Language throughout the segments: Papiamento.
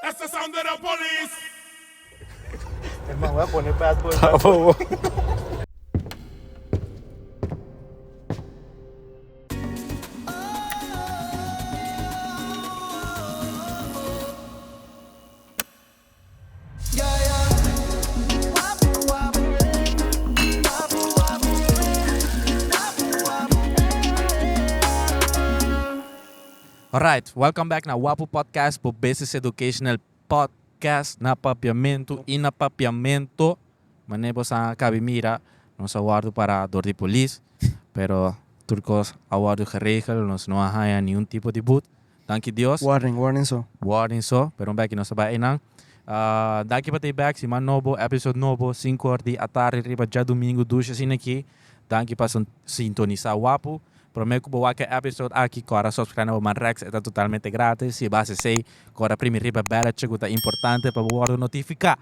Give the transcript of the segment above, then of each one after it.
That's the sound of the police. Es más, voy a poner Bad Boy. Bad Boy. Alright, welcome back na Wapu Podcast, bo Business Educational Podcast na Papiamento y na Papiamento. Mane bo sa cabi mira, nos a wordo para door di polis, pero tur cos a wordo geregel, nos no a haya niun tipo di boet. Danki Dios. Warning, warning so. Warning so, pero un beki nos ta bai einan. Uh, danki pa ta back, siman nobo, episode nobo, 5 or di atardi riba djadumingu dushi asina aki. Danki pa sintonisa Wapu. Prome ku bo wak e episode aki, kora subscribe na bo man rechts, e ta totalmente gratis. Si bo hasi esei, kora primi riba belletje ku ta importante pa bo wordo notifiká.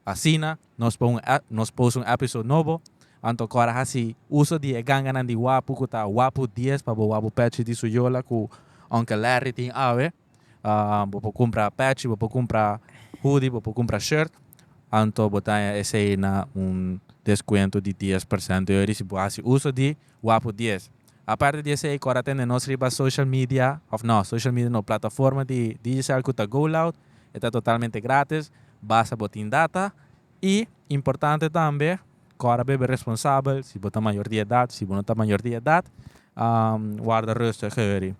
Asina nos por un nos post un episode nobo, anto kora hasi uso di e ganganan di Wapu ku ta Wapu dies pa bo wapu pechi di su yola ku Uncle Larry tin awe. Bo por kumpra pechi, bo por kumpra hoodie, bo por kumpra shirt, anto bo ta haña esei na un deskuento di 10% yori si bo hasi uso di Wapu dies. Aparte di esei kora tende nos riba social media, of no, social media no, plataforma di Digicel ku ta GoLoud, e ta totalmente gratis, basta bo tin data y importante tambe kora bebe responsabel si bo ta mayor di edad, si bo no ta mayor di edad warda rustig heri.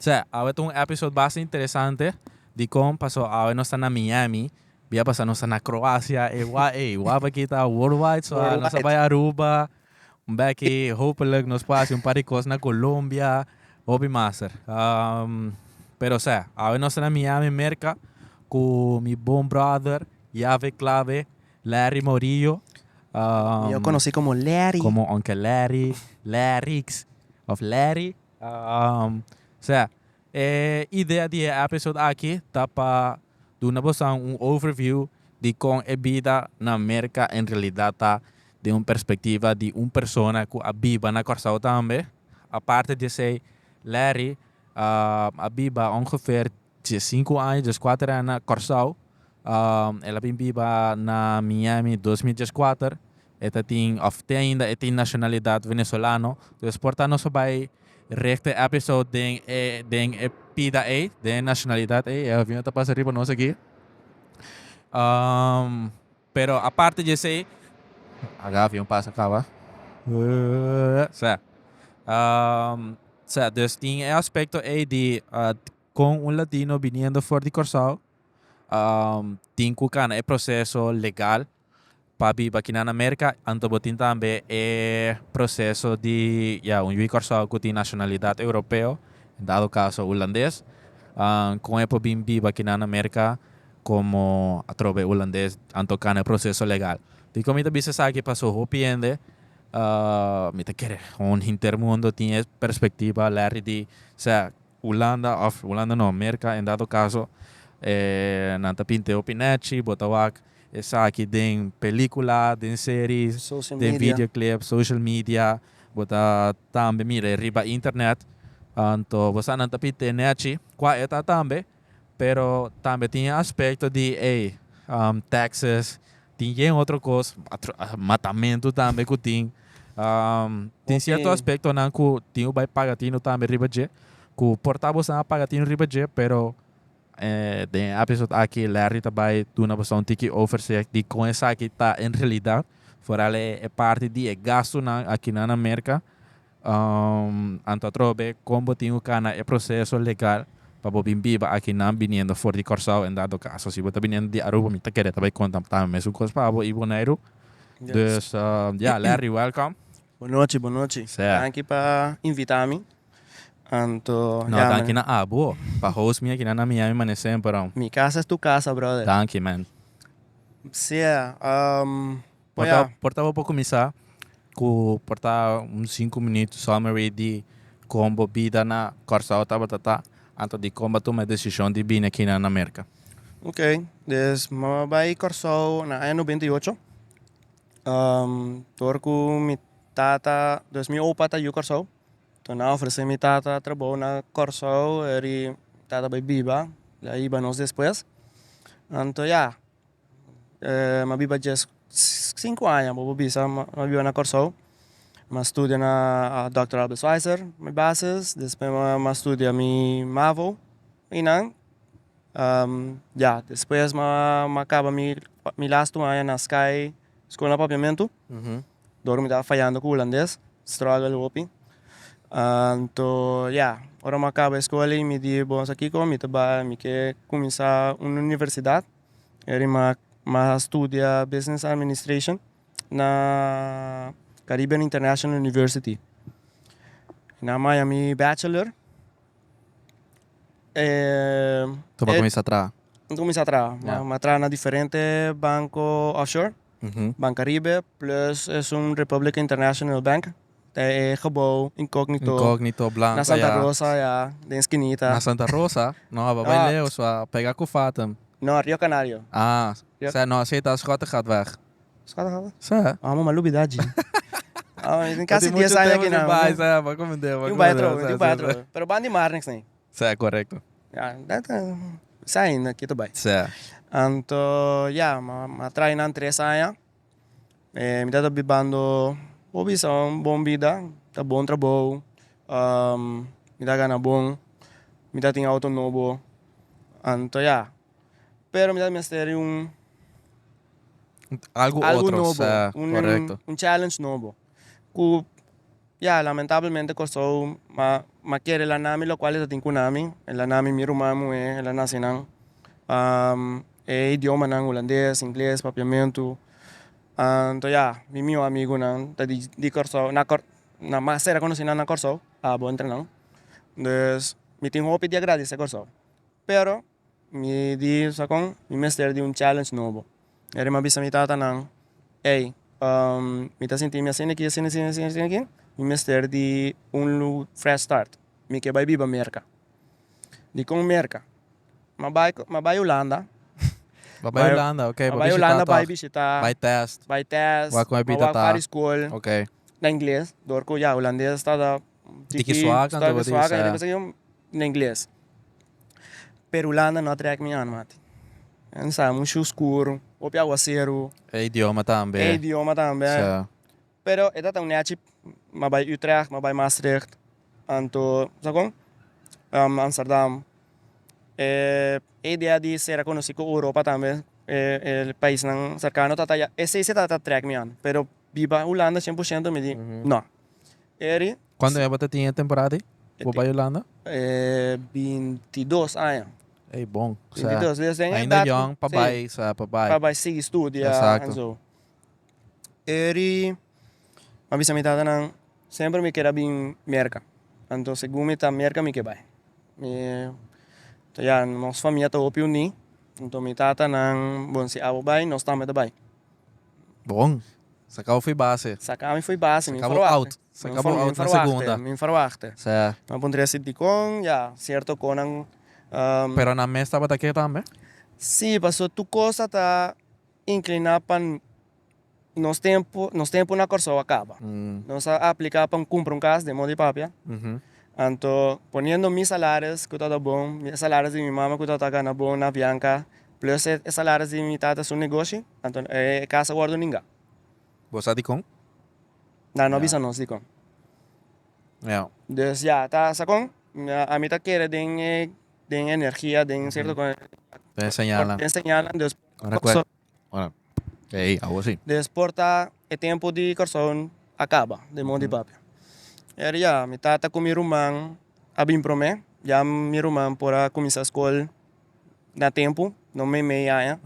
Sè, awe ta un episode basta interesante dikon paso awe nos ta na Miami, bia pasa nos ta na Croacia, e wa ey wap aki ta worldwide so nos a bai Aruba, Un beki hopelijk nos por hasi un par di kos na Colombia, hopi master. Pero osea, awe nos ta na Miami, Merca, ku mi bon brother, llave clave, Larry Morillo. Yo konosí komo Larry. Komo Uncle Larry, Larrix of Larry. Osea, e idea di e episode aki ta pa duna bosan un overview di kon e bida na Merca en realidad ta den un perspectiva di un persona cu a biba na Corsou tambe. Aparte di esey, Larry a biba ongeveer diescinco aña, diescuater aña na Corsou. El a bin biba na Miami 2014. E ta tin, of te ainda e tin nacionalidad Venezolano. Dus por ta nos a bay richt e episode den e den e pida ey, den e nacionalidad ey. E avion ta pasa riba nos aki. Pero aparte di esey, aga avion pasa caba. Sa. Sa, dus tin e aspecto ey di con un latino biniendo for di Corsou tin cu cana e proceso legal pa biba aki na Merca, anto bo tin tambe e proceso di ya un yu di Corsou cu tin nacionalidad europeo, en dado caso hulandes, con e por bin biba aki na Merca como atrobe hulandes anto cana e proceso legal. Dicon mi ta bisa esaki? Paso hopi hende mi ta kere un henter mundo tin e perspectiva Larry di sea Hulanda of Hulanda no Merca en dado caso nan ta pinta e hopi nechi bo ta wak esaki den pelicula den series den videoclip social media bo ta tambe mira riba internet anto bo sa nan ta pinta e nechi cua e ta tambe. Pero tambe tin e aspecto di ey taxes, tin yen otro cos, matamentu tambe cu tin. Tin cierto aspectonan cu tin cu bay paga tinu tambe riba dje, cu por ta boso a paga tinu riba dje, pero den e episode aki Larry ta bay duna boso un tiki overzicht di con esaki ta en realidad, vooral e parti di e gastonan aki na Merca. Anto atrobe kon bo tin ku kana e proseso legal pa bo bin biba akinan biniendo for di Kòrsou en dado kaso si bo ta biniendo di Aruba mi ta kere ta bai konta tambe mesun kos pa bo i Boneiru. Dus ya Larry welcome. Bon nochi bon nochi. Danki pa invita mi. Anto No danki na abo pa host mi akinan na Miami mane semper. Mi casa es tu casa brother. Danki man. Sea Por ta por ta bo por kuminsá ku por ta un sinku minuut summary di kon bo bida na Kòrsou tabata ta anto di kon bo a tuma e desishon di bini aki na Merka. Ok, des mi a bai Kòrsou na aña 98 dor ku mi tata, dus mi opa ta yu Kòrsou, enton nan a ofresé mi tata trabou na Kòrsou, eri. tata bai biba, el a hiba nos despues. Anto ya, mi a biba djes sinku aña bo por bisa mi a biba na Kòrsou. Mi a studia na Dòkter Albert Schweitzer, mi basis, despues mi a studia mi mavo einan. Ya, despues mi a kaba mi lastu aña na Sky Skol na Papiamentu. Dor mi tabata fayando ku hulandes, struggle hopi. Anto ya, ora mi a kaba e skol ei mi di bon sa kiko mi ta bai mi ke kuminsá un universidat. Eri mi a studia Business Administration na Caribbean International University. Na maya mi bachelor. Tu bo a kuminsá traha? Mi kuminsá traha. Mi a traha na diferente banko offshore. Bancaribe plus esun Republic International Bank. Ta e gebouw Incognito. Incognito blanco Na Santa Rosa ya, den eskinita. Na Santa Rosa? No, aba bai leu so a pega ku Fatum. No, Rio Canario. Ah, sa no esei ta Schottegatweg. Schottegatweg? Sa. Ah, mi a lubida dje. Ah, mi tin kasi dies aña aki nan. Bai, sa, bo komende, bo Tin bai atrobe, tin bai atrobe. Pero ban di mar niks nei. Sa, korekto. Ya, dat sa ainda ki ta bai. Sa. Anto, ya, mi a traha nan tres aña. Mi tabata bibando bo bisa un bon bida, ta bon trabou, mi ta gana bon, mi ta tin auto nobo, anto ya. Pero mi ta mester di un Algo algo otro, nobo, sa, un korekto. un challenge nobo ku ya lamentablemente Kòrsou ma ma kere laná mi lokual e ta tin ku nami, e laná mi mi ruman muhé, e la nase nan. E idiomanan hulandes, ingles, papiamentu. Anto ya, mi mihó amigunan ta di di Kòrsou, na Kòr na mas sera konosí nan na Kòrsou, abo entre nan. Dus mi tin hopi di agradesé Kòrsou. Pero mi di sa kon, mi mester di un challenge nobo. E rima bisa mi tatanan, Ey, mi ta sinti mi asina aki, asina, asina, asina, asina aki, mi mester di un fresh start. Mi ke bai biba Merka. Dikon Merka? Ma bai, ma bai Hulanda. Ba bai Hulanda, ok. Ma bai Hulanda bai bishita. Bai test. Bai test. Wak con e bida ta. Wak skol. Ok. Na ingles. Door cu ya Hulandes ta da. Tiki swak anto bo di. Na ingles. Pero Hulanda no a trek mi aan mati. En sa mucho oscuro, hopi aguacero. E idioma tambe. E idioma tambe. Sa. Pero e ta ta un nechi, m'a bai Utrecht, m'a bai Maastricht, anto sa kon? Amsterdam. E idea di sera konosí ku Europa tambe, e paisnan serkano ta ta ya, esei si ta ta trek mi an, pero biba Hulanda sien por siento mi di no. Eri. Kuantu aña bo ta tin e temporada ei bo bai Hulanda? 22 aña. Ey bon. 22, dus den e edat. Ainda yong pa bai, sa pa bai. Pa bai sigui studia Exacto. en zo. Eri a bisa mi tatanan semper mi ker a bin Merka. Anto segun mi ta Merka mi ke bai. Mi ta ya nos famia ta hopi uní, anto mi tatanan bon si abo bai nos tambe ta bai. Bon, saka bo fo'i base. Saka mi fo'i base, mi Saka bo ferwachtte. out, saka bo out na segunda. Mi ferwachtte. Sa. Mi a puntra si dikon, ya, sierto konan. Pero nan mes tabata ke tambe? Si, pasobra tur kos a ta Inclina pa nos tempo, nos tempo na Kòrsou a kaba. Nos a apliká pa kumpra un kas den Monte Papia. Anto poniendo mi salaris ku tabata bon, mi salaris di mi mama ku tabata gana bon na Avianca, plus e salaris di mi tata su negoshi, anto e kas a wòrdu ninga. Bo sa dikon? Nan no a bisa nos dikon. Dus ya, ta sa kon? Ami ta kere den e den energia, den sierto kon. Den señalnan. Den señalnan, dus. Ora cu Ora. Ey, awo si. Des por ta e tempo di Kòrsou a kaba, den modo di papia. Eri ya, mi tata ku mi ruman a bin promé. Ya mi ruman por a kuminsá skol na tempu, no meimei aña.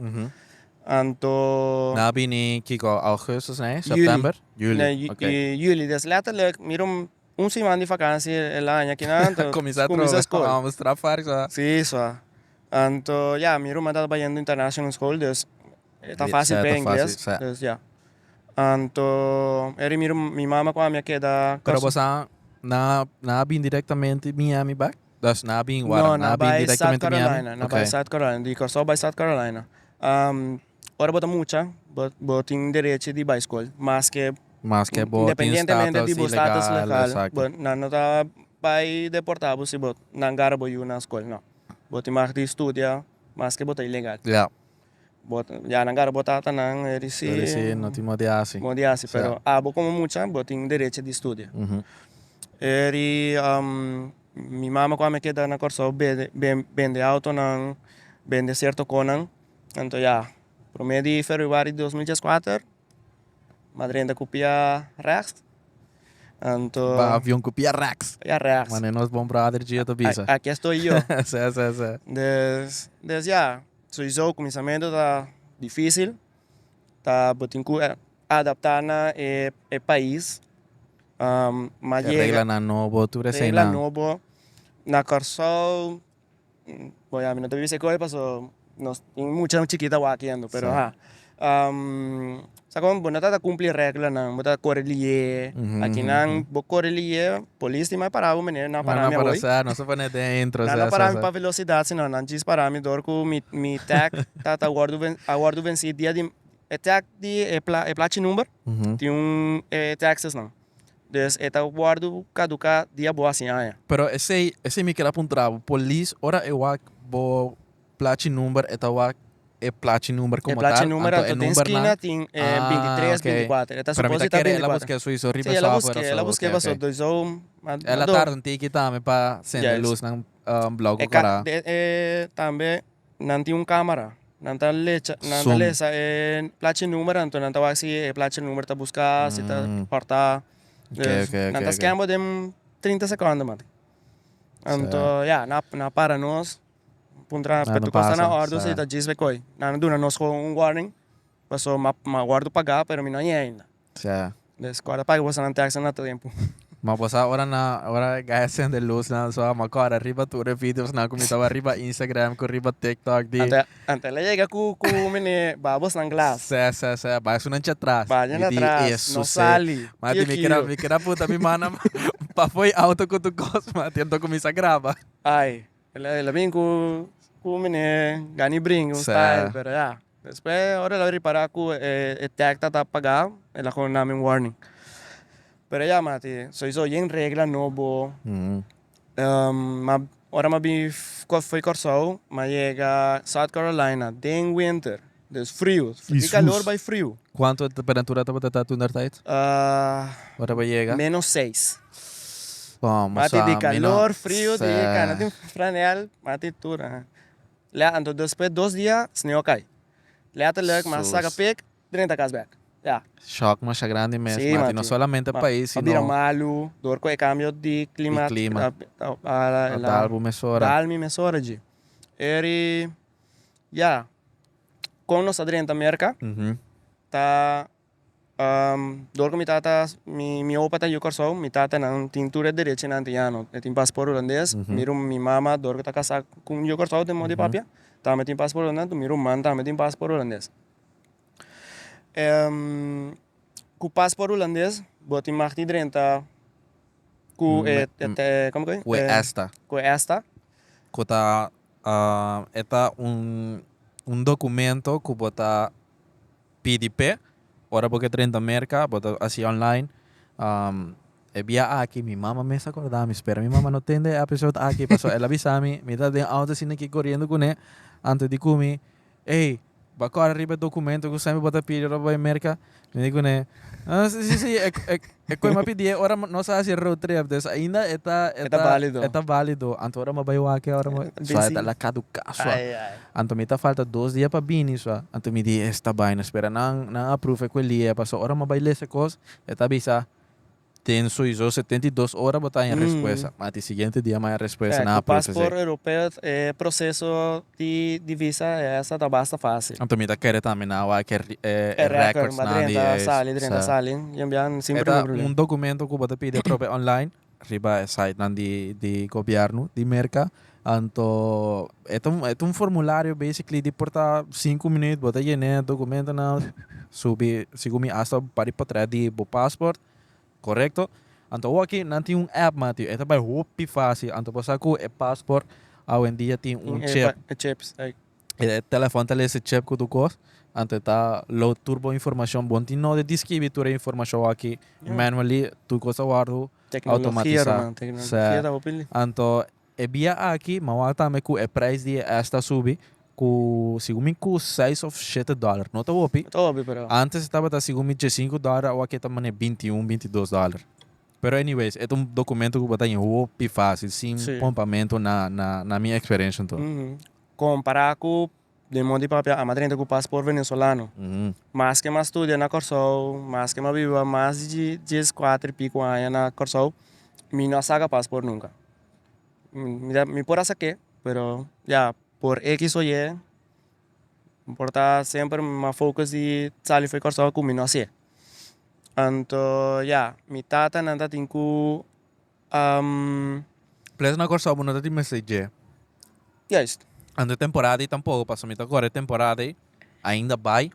Anto. Nan a bini kiko, augustus nee? September? Juli. Juli, ok. Juli, des letterlijk mi rum un siman di vakansi el aña kinan, anto Kuminsá kuminsá trobe. skol. Amos strafar sa. Si, sa. Anto ya, mi ruman tabata bayendo international school, dus e ta fácil p'e ingles, dus ya. Anto eri mi mi mama ku ami a keda Pero bo sa nan nan a bin directamente Miami bek? Dus nan a bin wara, No, nan a nan bin bai South directamente Miami? Carolina, nan bai South Carolina, di Kòrsou bai South Carolina. Ora bo ta mucha, bo bo tin derechi di bai skol, maske Maske bo tin independientemente status di bo status ilegal, legal, exacto. bo nan no ta bai deporta bo si bo nan gara bo yu na skol, no. Bo tin mag di studia maske bo ta ilegal. Ja. Bo ya nan gara bo tatanan e di si. E di si no tin modi hasi. Modi hasi pero abo komo mucha bo tin derecho di studia. E di mi mama ku ami a keda na Kòrsou bende autonan, bende sierto konan, anto ya prome di febrüari 2014 M'a drenta ku pia rechts. Anto. Ba avion ku pia rechts. Pia rechts. Mane nos bon brother Gio ta bisa. Aki estoy yo. Sí, sí, sí. Dus, dus ya, sowieso kuminsamentu ta difísil. Ta bo tin ku adaptá na e e pais. M'a yega. Reglanan nobo, tur eseinan. Regla nobo. Na Kòrsou. Bo ya mi no ta bisa e koe paso nos tin mucha chikita wak yendo pero ha sa kon bo no ta kumpli reglanan bo ta kore liye akinan bo kore liye polis tin mai para bo meneer nan para mi awor no sa pone den intro nan no para mi pa velosidat sino nan djis para mi dor ku mi tag ta ta wordu a wordu vensi dia di e tag di e plachi number tin un e taxes nan. Dus e ta wòrdu kaduká dia bo hasi aña. Pero esei, esei mi kier a puntra bo, polis ora e wak bo plachi number e ta wak e plachi number E komo plachi tal, number anto e anto den numbernan skina tin e Ah, 23, ok. 24. E ta Pero mi supos ta di ta kere el a 24. busk'é suiso riba Sí, e el a software busk'é, of el a so, busk'é ok, paso ok. doiso a El a do. tarda un tiki tambe pa sende Juist. lusnan blou ku E ka kora. de e tambe nan tin un kamera, nan ta lecha nan ta Zoom. lesa e plachi number anto nan ta wak si e plachi number ta buska, si ta hòrtá. Ok, Dus ok, ok, nan ta ok. scan bo den 30 secondo man. Anto ya, nan a para nos, puntra Nan pe no tur cos ta na pasa, ordo, si sa. ta djis bekoi. Nan a duna nos gewoon un warning, paso m'a m'a wordo paga pero mi no a ñe ainda. Sa. Dus cu ora paga boso nan tax na tempo. Ma bo sa ora nan ora e guy a sende luz nan so a kòrda riba tur e videos nan ku mi tabata riba Instagram ku riba TikTok di. Ante ante el a yega ku ku mene ba bos nan glas. Sè sè sè bai su nan djatrás. Bai Mi nan di atras e no suse. sali Ma kio di mi keda kio. mi keda puta mi mana pa fo'i auto ku tur kos ma ti anto kuminsá graba. Ai el a el a bin ku ku mene gani bringa un Sè. style pero ya. Despues ora el a ripara cu e tag ta ta paga, el a gewoon nami un warning. Pero ya mati, soiso yen regla nobo. Ma ora mi a bin fo'i Kòrsou, mi a yega South Carolina den winter, dus friu, di calor bai friu. Cuanto temperatura tabata ta toen der tijd? Ora bo yega? Menos seis. Mati di calor, friu, di cana den franel, mati tur. Lea anto despues dos dia sneeuw a kai. Letterlijk m'a saka pek drenta kas bek. Ya. Shock masha grandi mes, Sí, mati. No mati. solamente Ma pais a bira sino malu dor ku e kambio di klima di klima. a A dal bo mesora. Dal mi mesora dje. Eri ya kon nos a drenta Merka ta Dor ku mi tata, mi opa ta yu Kòrsou, mi tata nan tin tur e derechinan antiano, e tin pasport hulandes, mi mi mama dor ku ta kasá ku un yu Kòrsou den modo di papia, tambe tin pasport hulandes, mi ruman tambe tin pasport hulandes. Ku pasport hulandes bo tin mag di drenta ku e komo ku e? Ku e esta. Ku e esta. Ku ta e ta un dokumento ku bo ta Pidi p'e, ora bo ke drenta Merka, bo ta hasi online. E bia aki mi mama mes a korda mi, spera mi mama no tende e episode aki, pasobra el a bisa mi, mi ta den auto asina aki koriendo kuné, anto di ku mi, Ey, bo a kòrda riba e dokumento ku semper bo ta pidi ora bo bai Merka? Mi di kuné, Ah, si, si, si, e e e koe mi a pidié ora nos a hasi e road trip, dus ainda e ta E ta bálido. e ta bálido. Anto ora mi a bai wak ora mi Bin e ta si. la kaduká sua. Ai, ai. Anto mi ta falta dos dia pa bini sua. Anto mi di esta baina spera nan nan approve e kuelia paso ora mi a bai lesa e kos e ta bisa den soiso 72 ora bo ta haña respuesta. Ma di siguiente dia mi a haña respuesta nan Ku approve esei. pasport europeo e proseso di di visa esa ta basta facil. Anto mi ta kere tambe nan a wak e E e record records ba nan di drenta e sali drenta sa. sali yen biaha sin E primer ta problema. un documento ku bo ta pidi atrobe online. Riba e sitenan di di gobièrnu di Merka. Anto e ta un e ta un formulario basically di por ta sinku minüt bo ta yene dokumentonan subi segun mi asta un par di potrèt di bo pasport korekto. Anto awor aki nan tin un app mati e ta bai hopi fásil anto bo sa ku e pasport awendia tin un chip. E chips. E telefòn ta lesa e chip ku tur kos, anto e ta load tur bo informashon. Bo no tin nodi di skibi tur e informashon aki manually, tur kos ta wòrdu Teknologia outomatisá. ruman, teknologia ta hopi. Anto E bia aki m'a wak tambe ku e prijs di e esta subi ku segun mi ku seis of shete dòler. No ta hopi. No ta hopi pero. Antes e tabata segun mi diesinku dòler awor aki e ta mane 21, 22 dòler. Pero anyways e ta un documento ku bo ta haña hopi fácil sin pompamento na na mi experiencia anto. Kompará ku Den modo di papia ama drenta ku pasport venezolano. Maske m'a studia na Kòrsou, maske m'a biba mas di dieskuater i piku aña na Kòrsou, mi no a saka pasport nunka. Mi por a sak'é, pero ya, por ekis o ye, por ta semper m'a focus di sali for di Kòrsou ku mi no hasié. Anto ya, mi tatanan ta tin ku. Ples na Kòrsou bo no ta tin mester dje. Juist. Anto e temporada ei tampoko pasobra mi ta kòrda e temporada ei ainda bai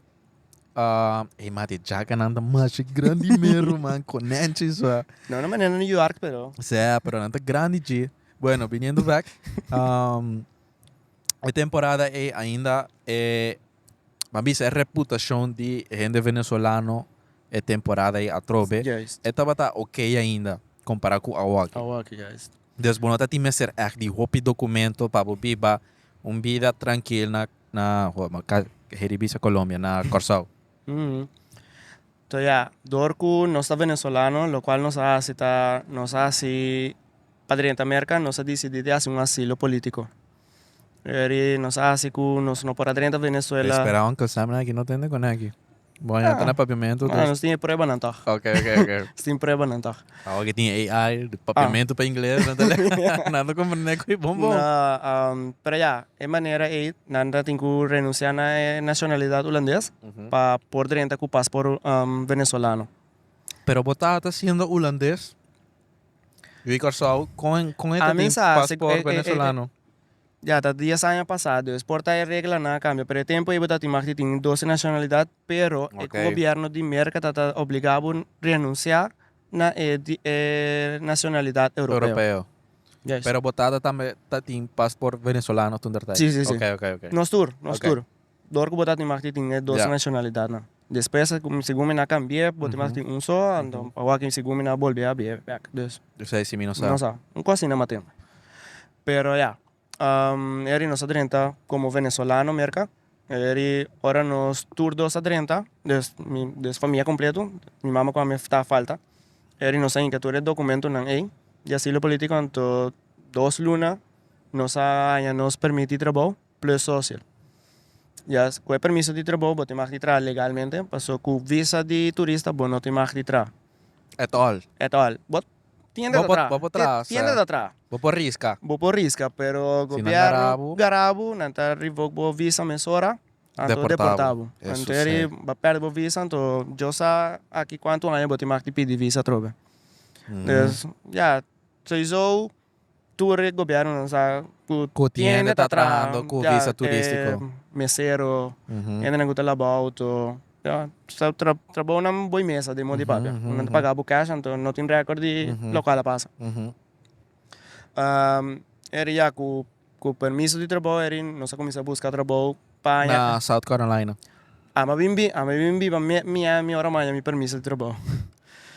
ey mati e djakanan ta masha grandi mero man konènchi sua. No na manera New York pero. Sea pero nan ta grandi dje. Bueno biniendo bek e temporada ei ainda e Ban bisa e reputacion di hende venezolano e temporada ei atrobe Juist. e tabata ok ainda compara cu awoki. Awoki, juist. Dus bo no ta tin mester echt di hopi documento pa bo biba un bida trankil na na heri bisa Colombia, na Corsou. To ya, door cu nos ta venezolano locual nos a haci ta nos a haci pa drenta Merca nos a dicidi di haci un asilo politico. Eri nos a hasi ku nos no por a drenta Venezuela. Espera Uncle Sam aki no tende con aki. Bo ya ta na papiamento. Ah, nos tin e pruebanan tog. Ok, ok, ok. Nos tin pruebanan tog. Awor ke tin AI, di papiamento pa ingles, nan ta nan ta comprende ku e bon bon. No, pero ya, e manera ei nan ta tin ku renuncia na e nacionalidad hulandes pa por drenta ku pasport venezolano. Pero bo tata siendo hulandes, Yu di Kòrsou kon kon e ta tin pasport venezolano? Ya ta dies aña pasá dus por ta e reglanan a kambia pero e tempu ei bo ta tin mag di tin dos nashonalidat pero e gobierno di Merka ta ta obligá bo renunsiá na e e nashonalidat europeo. Europeo. Pero bo tata tambe ta tin pasport venezolano tur der tai? Si si si. Oke oke oke. Nos tur nos tur. Dor ku bo ta tin mag di tin e dos nashonalidatnan. Despues segun mi na kambi'é bo tin mag di tin un so, anto awor aki segun mi na bolbe a bi'é bèk. Dus. Dus ei si mi no sa. No sa. Un kos asina maten. Pero ya, eri nos a drenta komo venezolano Merka. Eri ora nos tur dos a drenta, dus mi dus famia kompleto, mi mama ku ami ta falta. Eri nos a hinka tur e dokumentonan ei di asilo politiko, anto dos luna nos a haña nos permit di trabou. Plus social. Ya, ku e permiso di trabou bo tin mag di traha legalmente, paso ku visa di turista bo no tin mag di traha. At all. At all. Bo tiende ta traha. Bo por traha, Tiende ta traha. Bo por riska. Bo por riska, pero Si nan gara bo. gobierno gara bo, nan ta revoke bo visa mesora, anto Deporta bo. deporta bo. Anto eri bo a perde bo visa, anto Dios sa aki kuantu aña bo tin mag di pidi visa atrobe. Dus, ya, souiso Tur e gobiernonan sa ku Ku tiende ta trahando ku visa turístiko. Mesero, hendenan ku ta laba outo. Ya, sa trabounan boi mesa den modo di papia. Nan ta paga bo cash anto no tin record di lokual a pasa. Eri ya ku permiso di trabou eri nos a kuminsá buska trabou pa aña. Na South Carolina. Ami a bin ami a bin biba Miami ora mi a haña mi permiso di trabou.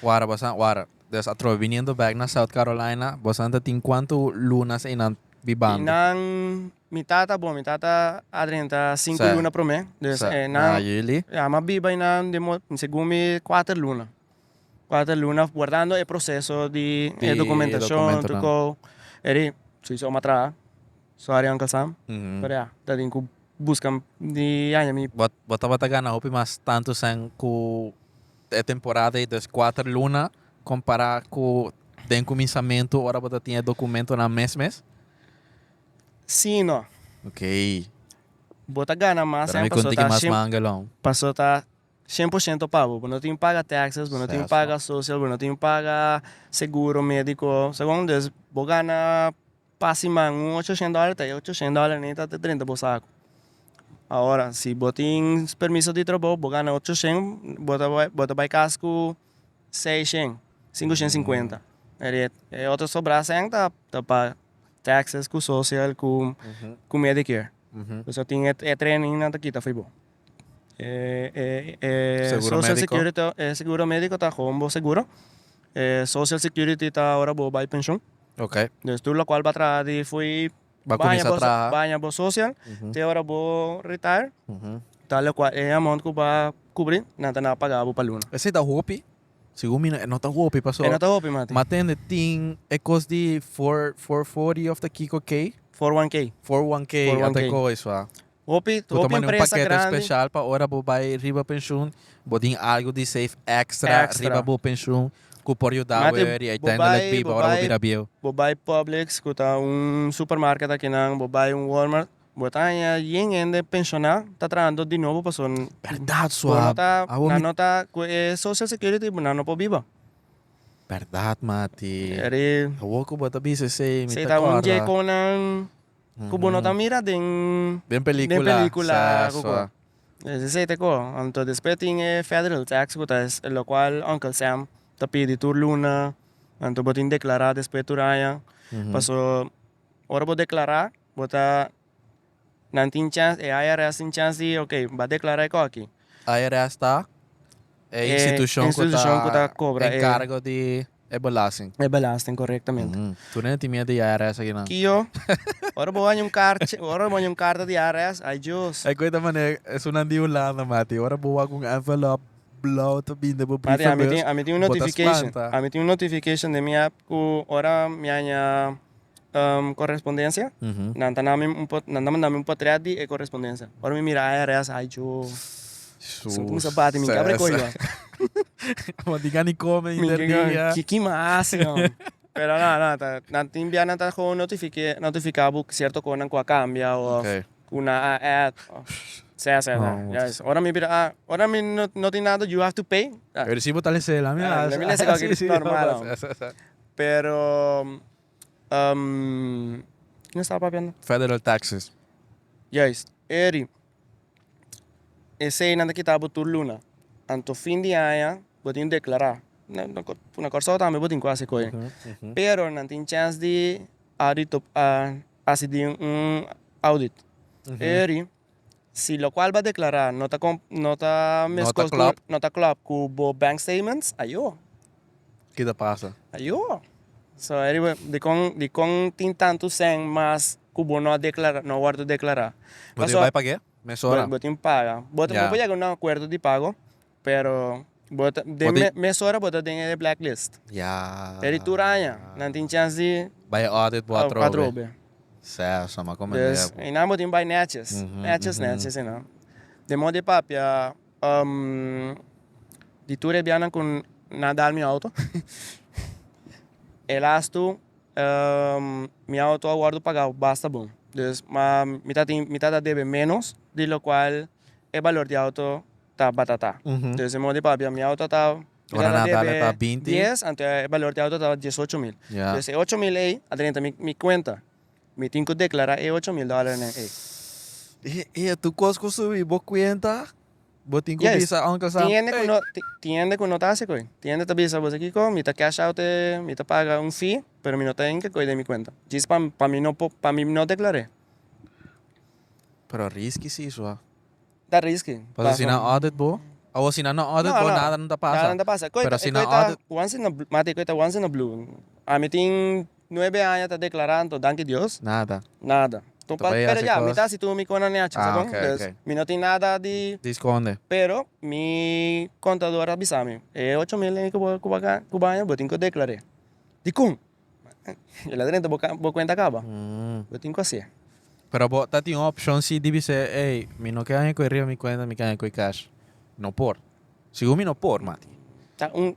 Wara bo sa wara. Dus atrobe biniendo bek na South Carolina, bosan ta tin kuantu lunas einan bibando? Einan, mi tata, bon, mi tata a drenta sinku luna promé. Dus einan, Na juli. Ya, mi a biba einan den mo, segun mi kuater luna. Kuater luna wardando e proseso di e dokumentashon, tur kou. Eri, souiso mi a traha. Sorry Uncle Sam, pero ya, ta tin ku buska di haña mi. Bo tabata gana hopi mas tantu sèn ku e temporada ei, dus kuater luna kompará ku den kuminsamentu ora bo ta tin e dokumentonan mes mes? Sí i no. Ok. Bo ta gana mas Pero sèn mi pasobra konta ki ta mas mangelon. pasobra ta 100% pa bo. Bo no tin paga taxes, bo no tin paga social, bo no tin paga seguro médiko. Segun dus bo gana Pa siman un ochoshent dòler ta e ochoshent dòler ni ta drenta bo saku. Ahora si bo tin permiso di trabou bo gana ochoshent bo ta bai bo ta bai kas ku seishent, sinkushent sinkuenta. E otro sobrá sèn ta ta pa taxes ku social ku ku medicare. Pasobra tin e training nan ta kita for bo. E e Seguro social médiko. security e seguro médiko ta gewoon bo seguro. E social security ta ora bo bai penshun. Dus tur lokual bo a traha di fo'i Bo a kuminsá traha. Baña bo social te ora bo retire ta lokual e amount ku bo a kubri nan ta na paga bo pa luna. Esei ta hopi? Segun mi e no ta hopi paso. E no ta hopi mati. Ma tende tin e kos di four four forty of ta kiko K? 401K. 401K ata e kos wa. Hopi Bo ta hopi manda un empresa pakete grandi. special pa ora bo bai riba penshun, bo tin algo di save extra Extra. riba bo penshun ku por yuda bo Mati, i bo uiteindelijk bai, biba bo ora bo bai, bira bieu. bo bai Publix ku ta un supermarket akinan, bo bai un Walmart, bo ta haña yen hende penshoná ta trahando di nobo pasobra Bèrdat bo no sua, ta, awor nan mi no ta ku e social security nan no por biba. Bèrdat Mati, Eri awor ku bo ta bisa esei mi esei ta ta un dje kòrda. konan Ku bo no ta mira den Den pelicula, den pelicula sa, ku sa. Esei ta ko. Anto despues tin e federal tax ku ta lokual Uncle Sam ta pidi tur luna. Anto bo tin deklará despues tur aña. Paso ora bo deklará bo ta nan tin chèns e IRS tin chèns di ok bo a deklará e koki. IRS ta e institushon ku ta kobra e enkargo di E belasting. E belasting, korektamente. Tur hende tin miedu di IRS aki nan. Kio, ora bo haña un karchi, ora bo haña un karta di IRS, ay Dios. E koe ta manera esunnan di Hulanda, mati. Ora bo wak un envelop blou ta bini den bo Mati, ami brievenbus, tin, ami tin un bo ta notification. spanta. Ami tin un notification den mi app ku ora mi haña korespondensia, nan ta nami un pot, nan ta manda mi un potret di e korespondensia. Ora mi mira IRS, ay Dios. Su kuminsa bati, mi kabra e koyo. Bo tin gana di kome inter dia. Ki ki m'a hasi no? Pero no, no, ta, nan tin bia nan ta gewoon notifike, notifiká bo sierto konan ku a kambia òf ku nan a add. Sea, sea, sea. Juist. Ora mi bira, ah, ora mi no, no tin nada, you have to pay. Ah. Pero si bo ta lese, la mi Ah, la mi lese kòke normal. Pero, ki nos tabata papiando? Federal taxes. Juist. Eri, Eseinan ta kita bo tur luna. Anto fin di aña bo tin deklará. Na Kòrsou tambe bo tin ku hasi koe. Pero nan tin chèns di audit hasi di un audit. Eri si lokual bo a deklará no ta no ta meskos ku no ta klòp ku bo bank statements, ayo. Ki ta pasa? Ayo. So eri dikon dikon tin tantu sèn mas ku bo no a deklará no a wòrdu deklará? Bo tin bai pag'é? Mesora. Bo tin paga. Bo ta bo por yega un akuerdo di pago, pero bo ta den mesora bo ta den e blacklist. Ya. Eri tur aña nan tin chèns di Bai audit bo atrobe. Atrobe. Sè, sa ma komende Dus einan bo tin bai nètjes. Nètjes nètjes einan. Den modo di papia di tur e bianan ku nan a dal mi auto, e lastu Mi auto a wordo pagao basta bon. Dus ma mi ta tin mi ta ta debe menos di locual e balor di auto ta batata. Dus e modo di papia mi auto ta mi Ora ta ta nan dale debe ta binti. dies anto e balor di auto ta 18 mil. Dus e 8 mil ey a drenta mi cuenta. Mi tin cu declara e 8 mil dollarnan ey. E e tur cos cu subi bo cuenta Bo tin ku Yes. bisa Uncle Sam, Tin hende ku "Ey, no, tin hende ku no ta hasi koe. Tin hende ta bisa bo sa kiko, mi ta cash out e, mi ta paga un fee, pero mi no ta hinka koe den mi kuenta. Djis pa, pa mi no por, pa mi no deklar'é. Pero risky si sua. Ta risky. Pasobra si nan audit bo, awor si nan no audit No, bo no. nada no ta pasa. Nada no ta pasa. Koe Pero ta, si e nan koe ta audit. once in a, mati e koe ta once in a blue. Ami tin Nuebe aña ta declara anto danki Dios. Nada. Nada. Ta bai Pero haci ya, mi cos. ta haci tur mi con nan hecho, Ah, sa con? ok, Dus, ok. mi no tin nada di. Di sconde. Pero mi contador a bisa mi, e 8 mil cu bo cu bo cu bo haña, bo tin cu declar'e. Dicon? El a drenta bo bo cuenta caba. Bo tin cu haci'e. Pero bo ta tin un opcion si di bis'e, ey, mi no ke haña cu e riba mi cuenta, mi ke haña cu e cash. No por. Sigur mi no por, Mati. Ta un,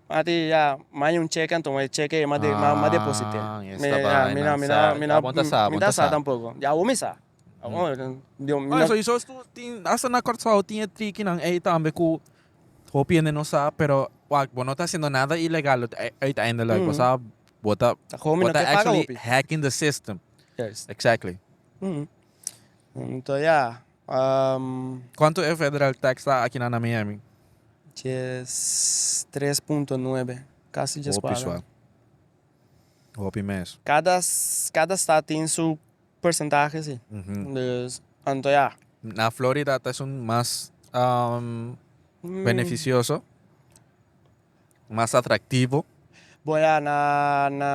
Mati ya, maya un cheque anto e cheque ei m'a m'a deposité. Ah, esta vaina. Mi no, mi no, mi no, Bo ta sa, mi bo ta ta sa sa. tampoco. Ya awor mi sa. Awor, mi No, no. eso, eso tu tin, hasta na Kòrsou tin e trikinan ei tambe ku hopi hende no sa, pero wak, bo no ta hasiendo nada ilegal uiteindelijk. Bo sa, bo ta, Ta gewoon mi bo no ta ke paga actually hopi. hacking the system. Juist. Exactly. Anto ya. Cuanto e federal tax ta aki na Miami? Djes 3.9, casi djes Hopi cuater. sua. Hopi mes. Cada stad tin su porcentahe si. Dus, anto ya. Na Florida ta esun mas beneficioso, mas atractivo. Bon ya na na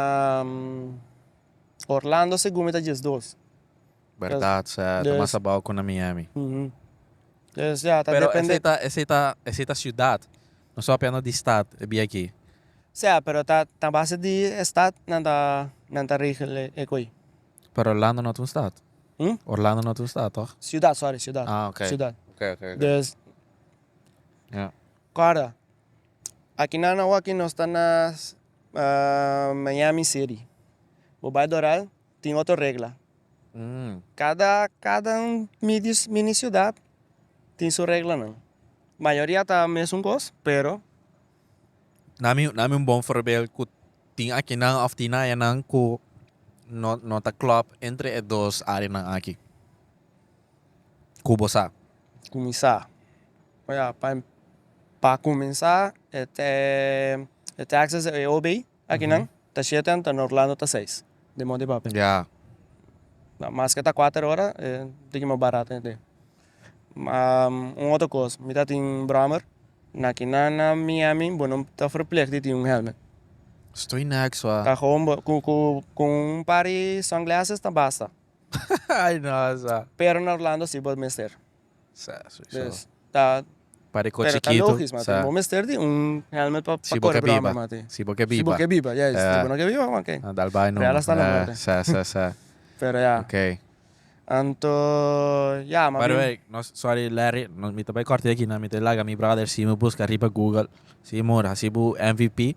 Orlando segun mi ta 12. Berdad, sa ta mas abao ku na Miami. Dus ya, ta Pero depende. esei ta esei ta esei ta ciudad. Nos ta papiando di stad e bia aki. Sea, pero ta ta base di e stad nan ta nan ta regel e koe. Pero Orlando no ta un stad. Hm? Orlando no ta un stad, toch? Ciudad, sorry, ciudad. Ah, ok. Ciudad. Ok, ok, ok. Dus. Ja. Corda, aki nan awo aki nos ta na Miami City. Bo bai Doral, tin otro regla. Kada kada un mini ciudad tin su reglanan. Mayoria ta mesun kos, pero. Nami nami un bon voorbeeld ku tin akinan of tin ayanan ku no no ta klop entre e dos areanan aki. Ku bo sa? Kuminsá. Oya, pa pa kuminsá e e taxes e OB akinan ta shete anto na Orlando ta seis di Monte Pape. Ya. Maske ta kuater ora e tiki mas barato e. Un otro kos, mi ta tin brommer, na kinan na Miami bo no ta verplicht di tin un helmet. Estoy niks wa. Ta gewoon bo ku ku ku un par di sunglasses ta basta. Ay no sa. Pero na Orlando si bo mester. Sa, sowieso. Dus ta Pa di ko pero ta chikitu, logis mati. sa. Bo mester di un helmet pa Si bo pa ke kore broma biba. mati. Si bo ke Si bo biba. ke biba, juist. Si Ja. bo no ke biba, oké. A dal bai Real numa. hasta la Ja, muerte. sa, sa, sa. Pero ya. Oké. Anto ya, ma By the bin. way, nos, sorry Larry, no, mi ta bai korta aki nan, mi ta laga mi brother si mi buska riba Google. Si mor, hasi bo MVP.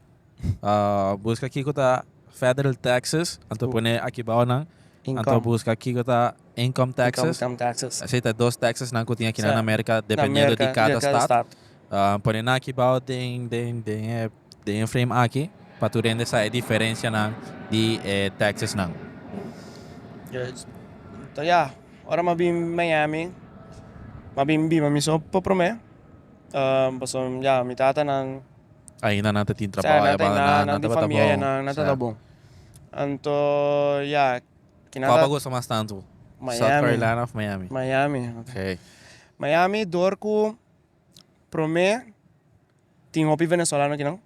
Buska kiko ta federal taxes, anto pone aki bao nan. Anto Income. buska kiko ta income taxes. Income taxes. Esei ta dos taxes nan ku tin aki nan Sa. na Merka, Na dependiendo di Merka, kada di kada stad. stad. Pone nan aki bao den den den e den e frame aki pa tur hende sa e diferencianan di e taxes nan. Juist. Anto ya, ora mi a bin Miami, mi a bin biba mi so pa prome, pasobra ya mi tatanan. Ainda nan ta tin Sa, trabou nan aya ta banda nan, nan, nan nan tin tabata famia aya bon. nan, nan Sa. tabata bon. Anto ya, kinan Kua ta bo gusta mas tantu? South Miami. Carolina of Miami? Miami. Ok. Miami dor ku promé tin hopi venezolano akinan.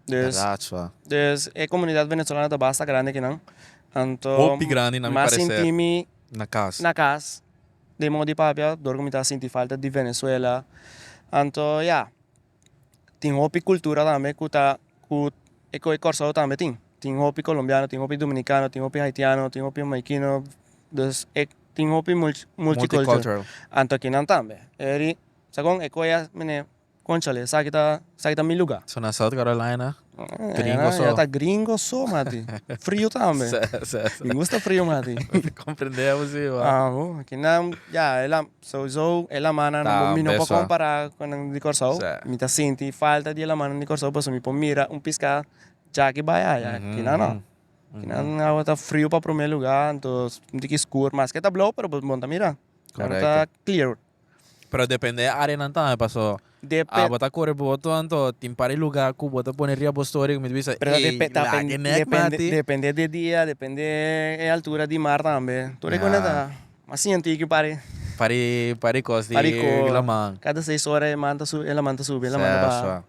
Dus, Berdad sua. dus e komunidat venezolano ta basta grandi akinan. Anto Hopi grandi na mi mas parecer. sinti mi Na kas. na kas den modo di papia dor ku mi ta sinti falta di Venezuela. Anto ya. Tin hopi cultura tambe cu ta cu e coe Corsou tambe tin. Tin hopi colombiano, tin hopi dominicano, tin hopi haitiano, tin hopi jamaikino, dus e tin hopi multicultural. Multicultural. Anto akinan tambe. E ri sa con e coe a mene conchale esaki ta esaki ta mi lugar. So na South Carolina Gringo so. Ya ta gringo so mati. Frio tambe. Sa, sa, sa. Mi gusta frio mati. Comprendemos si bo. Ah bo, akinan ya e la Souiso e lamannan Ta mi no por beso. compara cu nan di Corsou. Sí. Mi ta sinti falta di e lamannan di Corsou pasobra mi por mira un pisca djaki bai aya. Kinan no. Kinan awa ta frio pa prome lugar, anto un tiki scur. Maske ta blou pero bo no ta mira. No ta Correcto. clear. Pero depende e areanan tambe paso Depe- abo ta core boto anto tin par di lugar cu bo ta pone riba bo story cu mi ta bisa Pero ta ey depe- ta laga pen- e nek depende mati. depende di dia, depende e altura di mar tambe. Tur e Ya. cona ta Mas sinti ki pari. Pari pari kos di Pari kos. laman. Kada seis ora e man ta subi, e laman ta subi, e laman ta baha. Sesa.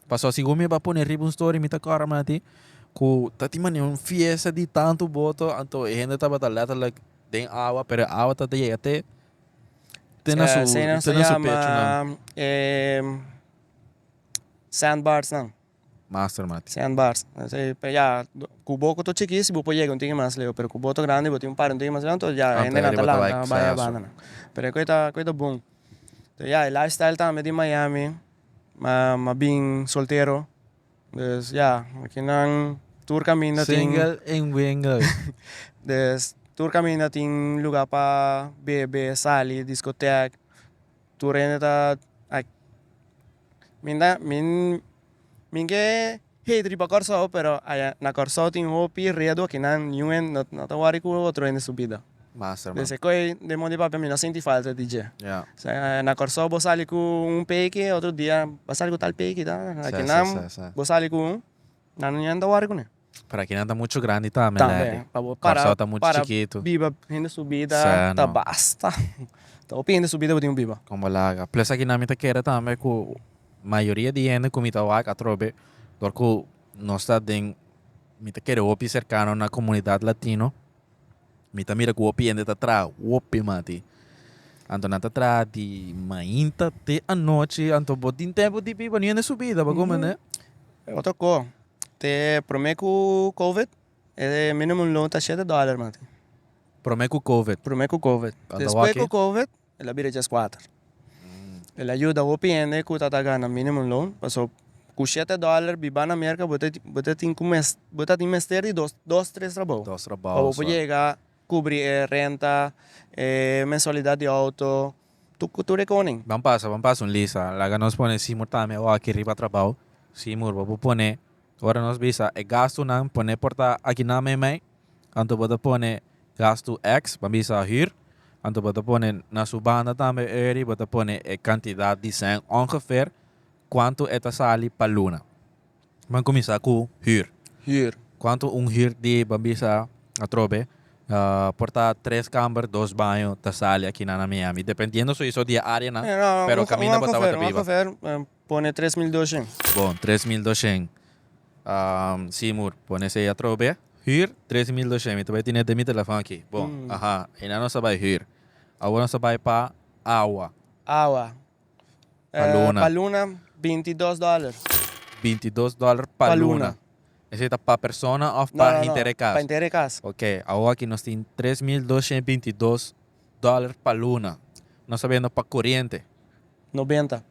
Pasobra segun mi ba pone riba un story mi ta kòrda mati ku ta tin manera un fiesta di tantu boto anto e hende tabata letterlijk den awa pero e awa ta yega te te na su Esei nan te sa na su pechunan. yama sandbars nan. Master mati. Sandbars. Esei pe ya ku bo ku ta chikí si bo por yega un tiki mas leu pero ku boto grandi bo tin un par un tiki mas leu anto ya Anto hendenan ta riba ta lanta bai bai sa abanda nan. Pero e ta e ta bon. Enton ya e lifestyle tambe di Miami ma ma bin soltero dus ya akinan tur kaminda tin Single en wingle. Dus tur kaminda tin luga pa bebe sali diskotek tur hende ta. Mi ta mi mi ke hate riba Kòrsou pero aya na Kòrsou tin hopi redu akinan niun hende no no ta wòri ku otro hende su bida. Master man. Desde koe den mondi papia mi no sinti falta di dje. Ya. Osea na Kòrsou bo sali ku un peki otro dia bo sali ku tal peki ta akinan Sa sa sa. bo sali ku un nan no ta wòri kuné. Pero akinan ta mucho grandi tambe Larry. Tambe pa bo para Kòrsou ta mucho para chikitu. biba hende su bida Sa ta no. basta. Ta hopi hende su bida bo tin ku biba. Como laga. Plus akinan mi ta kere tambe ku mayoria di hende ku mi ta wak atrobe dor ku nos ta den. Mi ta kere hopi serkano na komunidat latino. Mi ta mira ku hopi hende ta traha hopi mati. Anto nan ta traha di mainta te anochi, anto bo tin tempu di biba ni hende su bida, bo komprende? Otro ko, te prome ku covid e minimum loan ta shete dòler mati. Prome ku covid? Prome ku covid. Despues ku covid El a bira djeskuater. El a yuda hopi hende ku ta ta gana minimum loan, paso ku shete dòler biba na Merka bo ta bo ta tin ku mes bo ta tin mester di dos dos tres trabou Dos pa trabou, bo por so. yega kubri e renta, e mensualidat di outo, tur tur e koning. Ban pasa, ban pasa un lista. Laga nos pone Simur tambe awor aki riba trabou. Simur, bo por pone, ora nos bisa e gastunan pone por ta akinan meimei, anto bo ta pone Gastu X, ban bisa hür, anto bo ta pone na su banda tambe eri bo ta pone e kantidat di sèn ongeveer kuantu e ta sali pa luna. Ban kuminsá ku hür. Hür. Kuantu un hür di ban bisa atrobe por ta tres kamber dos baño ta sali akinan na Miami dependiendo soiso di e areanan pero kaminda bo tabata biba. Ongeveer pone 3200. Bon, 3200. Simur, pone esei atrobe. Huur, 3200. Mi ta bai tine den mi telefon aki. Bon, aha, einan nos ta bai huur. Awor nos ta bai pa awa. Awa. Pa luna. Pa luna, 22 dòler. 22 dòler pa luna. Esei ta pa persona òf pa henter e kas? Pa henter e kas. Oke, awor aki nos tin 3222 dòler pa luna. Nos ta bendo pa koriente. 90.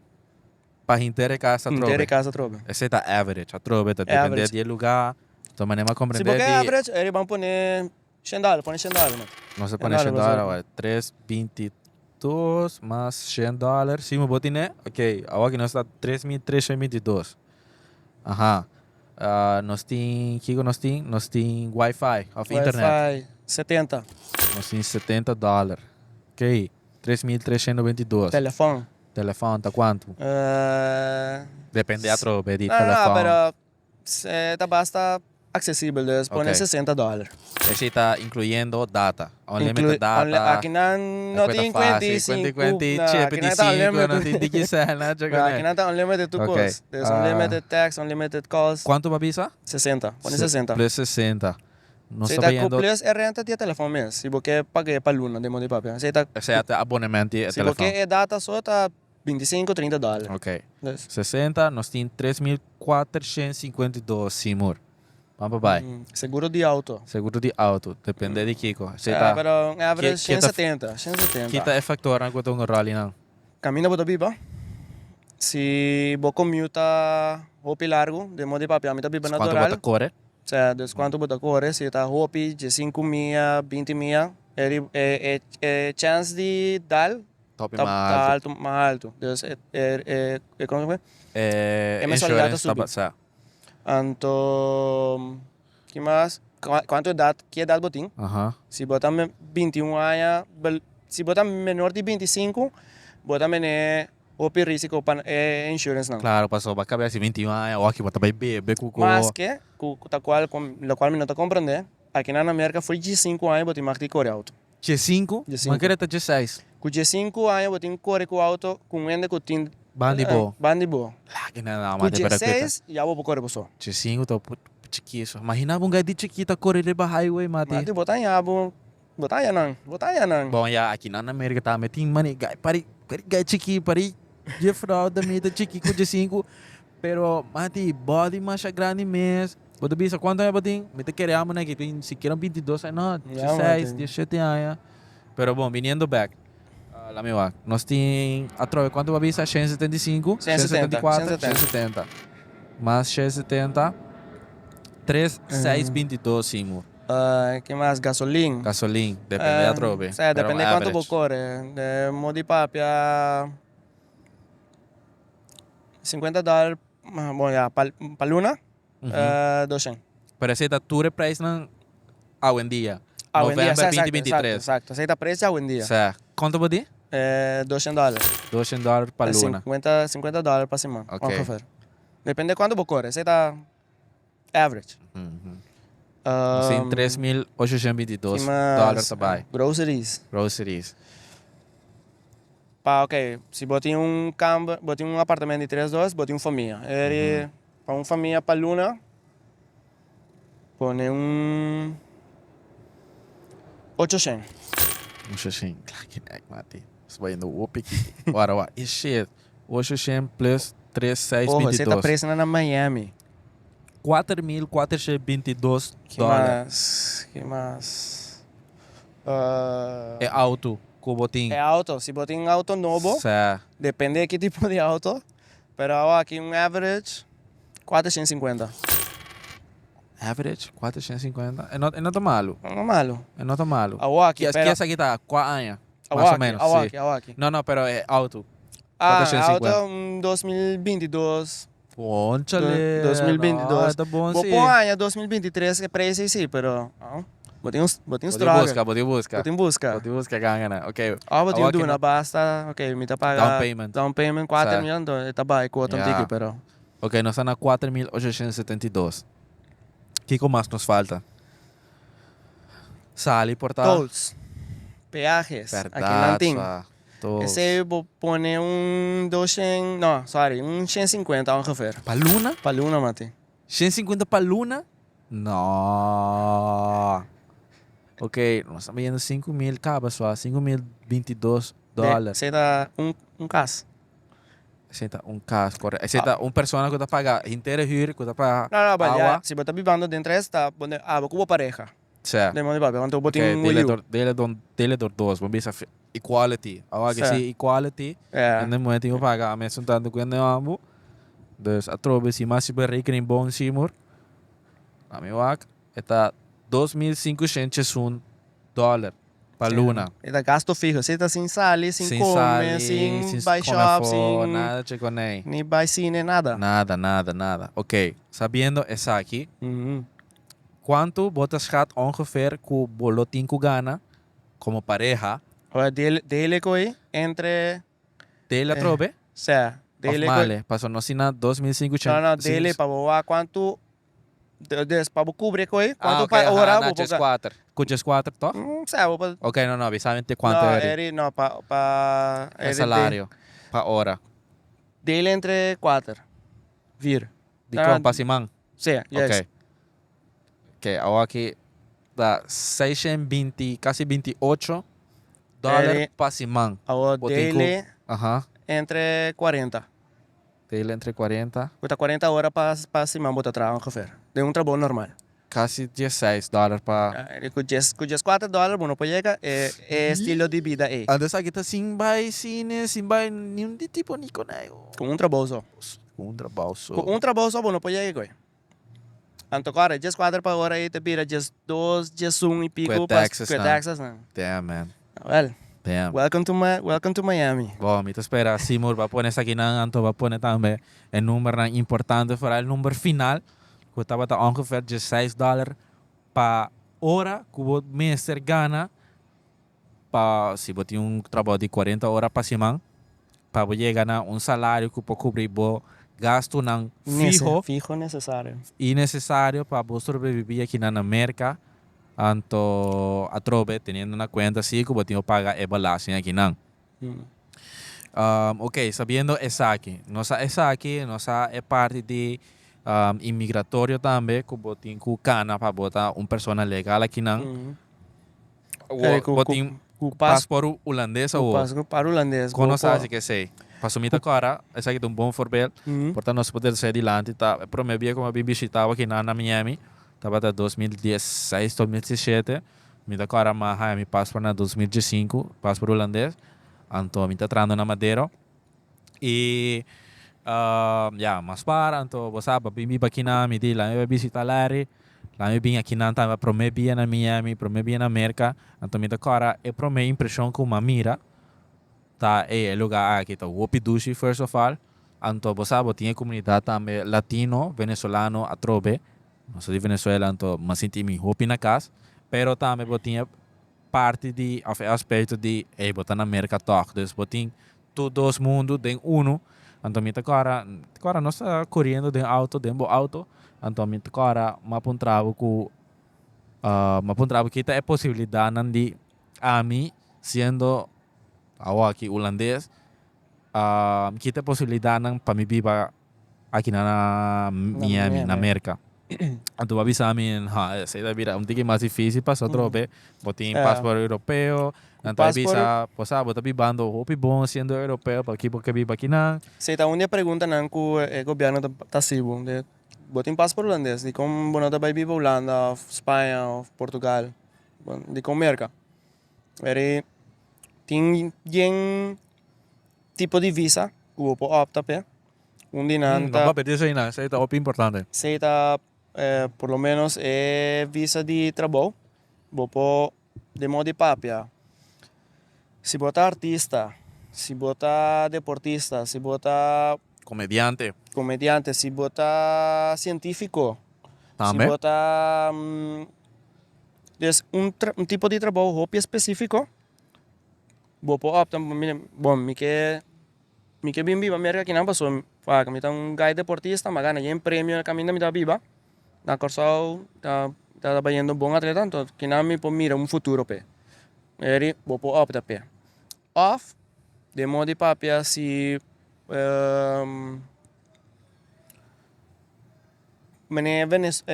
Pa hinter e kas atrobe. Hinter e kas atrobe. Esei ta average atrobe, ta depende di e lugá. Ta manera mi a comprende di. Si bo ke average, eri ban pone shen dòler, pone shen dòler man. Nos a pone shen dòler awor, 322 mas shen dòler, si mi bo tine? Ok, awor aki nos ta 3322. Aha, nos tin, kiko nos tin? Nos tin wifi of internet. Wifi, 70. Nos tin 70 dòler, ok, 3322. Telefòn. Telefòn ta kuantu? Depende atrobe di No, no, telefòn. pero ta basta aksesibel, dus pone Ok. 60 dòler. Esei ta inkluyendo data, unlimited data. Akinan no Despues ta tin fácil, 55, kuenti kuenti, no, chepe di akinan ta sinku, no unlimited. tin diki sèl, No, akinan ta unlimited tur Ok, kos. Dus unlimited text, unlimited calls. Kuantu bo a bisa? 60, pone 60. Plus 60. Nos Esei ta ta ku bayendo. plus e renta di e telefòn mes, si bo ke pag'é pa luna den modo di papia. Esei ta. Esei ta abonement di e Si bo telefòn. ke e data so ta 25, 30 dòler. Ok. Dus. 60, nos tin 3452 simur. Ban pa bai. Seguro di auto. Seguro di auto, depende di kiko. Esei ta. Pero un average 170, 170. Ki ta e faktornan ku ta hunga ròl einan? Kaminda bo ta biba. Si bo commute ta hopi largu, den modo di papia mi ta biba na Kuantu bo Doral. ta kore? Sea, dus kuantu bo ta kore, si ta hopi, diesinku mia, binti mia, e ri e e e chèns di dal Ta hopi ta mas ta altu. altu mas altu. Dus e e e e komo se E E mensualidad ta insurance ta subi. sa. Anto, ki mas? Kuantu edat, ki edat bo tin? Si bo ta 21 aña, si bo ta menor di 25, bo ta mene hopi risiko pa e insurance nan. Claro, pasobra bo a kabia si 21 aña, oki bo ta bai bebe ku ku. Maske ku ta kual, lokual mi no ta komprende, akinan na Merka for 15 aña bo tin mag di kore outo. 15? 15. Ma kere ta 16. Ku 15 aña bo tin kore ku outo ku un hende ku tin. Bandi bo. Bandi bo. Laki na na Ku mate pero kuita. 16 ya bo por kore bo so. 15 ta chikiso. Imagina bo un gai di chikito a kore riba highway mati. Mati bo ta haña bo, bo ta haña nan, bo ta haña nan. Bon ya aki nan na Merka tambe tin mane gai pari pari gai chiki pari juffrouw ta mita chiki ku 15 pero mati body masha grandi mes. Bo ta bisa kuantu aña bo tin? Mi ta kere amo neki tin sikiera un 22 aña, no, 16, 17 aña. Pero bon, biniendo bek, la mi wak. Nos tin atrobe kuantu bo a bisa? 175? 174, 170. Mas 170, 3, 6, 22 simu. Ke mas? Gasolin. Gasolin, depende atrobe. Sa, depende kuantu bo kore. De modi papia 50 dòler, bon ya, pa luna. 200. Pero esei ta tur e prijsnan awendia. Awendia, November sa, exacto, 2023. exacto. Esei ta precio awendia. Sa, konto bo di? 200 dòler. 200 dòler pa luna. 50, 50 dòler pa siman, Ok. ongeveer. Depende kuantu bo kore, esei ta average. Nos tin 3822 Ki mas? dòler ta bai. Groceries. Groceries. Pa, ok, si bo tin un kamber, bo tin un apartamento di tres dos, bo tin un famia. Eri Pa un famia pa luna Pone un 800. 800, klaki nek mati. Nos bayendo hopi aki. Wara wak, e shit. 800 plus 3, 6, Ojo, esei ta 22. presnan na Miami. 4422 Ki dòler. mas? Ki mas? E auto ku bo tin. E auto, si bo tin un auto nobo, Sa. depende di ki tipo di auto, pero awo aki un average 450. Average 450, e no ta malu. No ta malu. E no ta malu. Awo aki, pero. Ki esaki ta kua aña? Mas o menos, Awo si. aki, awo aki. No, no, pero e auto. Ah, e 450. auto un 2022. Conchale, 2022. no, ta bon Bo si. por haña 2023 e prijs ei si, pero bo tin un, bo tin Bo tin struggle. buska, bo tin buska. Bo tin buska. Bo tin buska ganga nan, ok. Of bo tin Awor ki duna no- basta, ok, mi ta paga Down payment. down payment kuater Sa. mil, anto e ta bai kuota un Ya. tiki, pero. Ok, nos ta na 4872. Kiko mas nos falta? Sali por ta. Tolls, peajes, aki nan Berdad, tin. sa. Tolls. Esei bo pone un doshen, no, sorry, un shen sinkuenta ongeveer. Pa luna? Pa luna, mati. 150 pa luna? No. Ok, nos ta bayendo 5000 kaba sua, 5022 dòler. Esei ta un kas. Esei ta un kas, korekto. Esei ta un persona ku ta paga henter e hür, ku ta paga No, no, awa. ya, si bo ta bibando den tres ta pone abo ku bo pareha. Sè. Den modo di papia, anto bo tin Ok, un dele yu. dor, dele don, dele dor dos, bo bisa equality. Awa ke Sè. si equality, Ja. hende muhé tin ku paga mesun tantu ku hende hòmber. Dus atrobe si mas si berekening bon Simur, ami wak, e ta 2501 dòler. Pa luna. E ta gasto fiho. Si ta sin sali, sin Sin come, sali, sin sin bai come shop, afó, sin nada chekonei. ni bai cine, nada. Nada, nada, nada. Ok, sabiendo esaki, cuanto bo ta schat ongeveer cu bo lo tin cu gana como pareha? Ora, dele, dele cu entre. Dele atrobe? Sea, Of dele cu. male? Paso nos tin na 2500. No, no, dele pa bo wak cuanto. Dus pa bo kubri koe, Ah, kuantu ok, pa aha, ora na bo por djes kuater. Ku djes kuater tòg? Sa, bo por. Ok, no, no, bisa mi te kuantu No, eri. eri no, pa, pa E eri salario pa ora. Dele entre kuater, vier. Dikon, pa siman? Sí, juist. Ok. Ok, awaki ta 620, kasi 28 dòler Eri pa siman. Awor Bo tin ku, dele aha. entre 40. Dele entre 40. Bo ta 40 ora pa pa siman bo ta traha ongeveer, den un trabou normal. Kasi diesseis dòler pa. Ku dies ku dieskuater dòler bo no por yega e e estilo di bida ei. Anto esaki ta sin bai sine, sin bai niun di tipo ni konai. Ku un trabou so. Ku un trabou so. Ku un trabou so bo no por yega koe. Anto kòrda dieskuater pa ora ei ta bira diesdos, diesun i Ku e piku pa taxes ku e nan. taxes nan. Damn man. Awèl. Damn. Welcome to my welcome to Miami. Bo, mi ta spera Seymour ba pone esakinan, anto ba pone tambe e numbernan importante, foral e number final, ku tabata ongeveer diesseis dòler pa ora ku bo mester gana pa si bo tin un trabou di kuarenta ora pa siman, pa bo yega na un salario ku por kubri bo gastunan fiho. Fiho nesesario. I nesesario pa bo sobreviví akinan na Merka. Anto atrobe teniendo na cuenta si cu bo tin cu paga e belasting akinan. Ok, sabiendo esaki, nos sa esaki, nos sa e parti di inmigratorio tambe cu bo tin cu cana pa bo ta un persona legal akinan. Bo tin paspoort hulandes awor. Paspoort hulandes. Con nos a haci esey? Pasobra mi ta cora, esaki ta un bon voorbeeld, por ta nos por trece dilanti ta e prome bia cu mi a bin bishita bo akinan na Miami. Tabata 2016, 2017, mi ta kòrda mi a haña mi pasport na 2015, pasport hulandes, anto mi ta trahando na Madero i ya mas para anto bo sa pa bin biba akinan mi di laga mi bai bishita Larry, laga mi bin akinan tambe prome bia na Miami, prome bia na Merka, anto mi ta kòrda e prome impreshon ku mi a mira ta ey e lugar aki ta hopi dushi first of all, anto bo sa bo tin e komunidat tambe latino, venezolano atrobe. Nos ta di Venezuela anto mi a sinti mi hopi na cas, pero tambe bo tin e parti di of e aspecto di ey bo ta na Merca toch, dus bo tin tur dos mundo den uno, anto mi ta cora, cora nos ta coriendo den auto, den bo auto, anto mi ta cora mi a puntra bo cu mi a puntra bo kita e posibilidadnan di ami siendo awo aki Hulandes, kita e posibilidadnan pa mi biba Aki na Miami, na Merca. Anto bo a bisa mi, ha, esei ta bira un tiki mas dificil paso atrobe. Bo tin paspoort europeo, nan ta bisa, bo sa, bo ta bibando hopi bon siendo europeo, paki bo ke biba akinan? Esei ta un di e preguntanan ku e gobièrnu ta hasi bo. Bo tin paspoort hulandes, dikon bo no ta bai biba Hulanda òf Spaña òf Portugal? Dikon Merka? Eri tin yen tipo di visa ku bo por opta p'e. Un di nan ta. Bo papia di esei nan, esei ta hopi importante. Esei ta por lo menos e visa di trabou. Bo por den modo di papia, si bo ta artista, si bo ta deportista, si bo ta. Komediante. Komediante, si bo ta sientífiko. Tambe. Si bo ta. Des un tipo di trabou hopi espesífiko, bo por opta, bon mi ke. Mi ke bin biba Merka kinan pasobra wak mi ta un gai deportista, mi a gana yen premio na kaminda mi ta biba. Na Kòrsou ta ta bayendo bon atleta, anto kinan mi por mira un futuro p'e. Eri bo por opta p'e. Òf den modo di papia si Mene Venez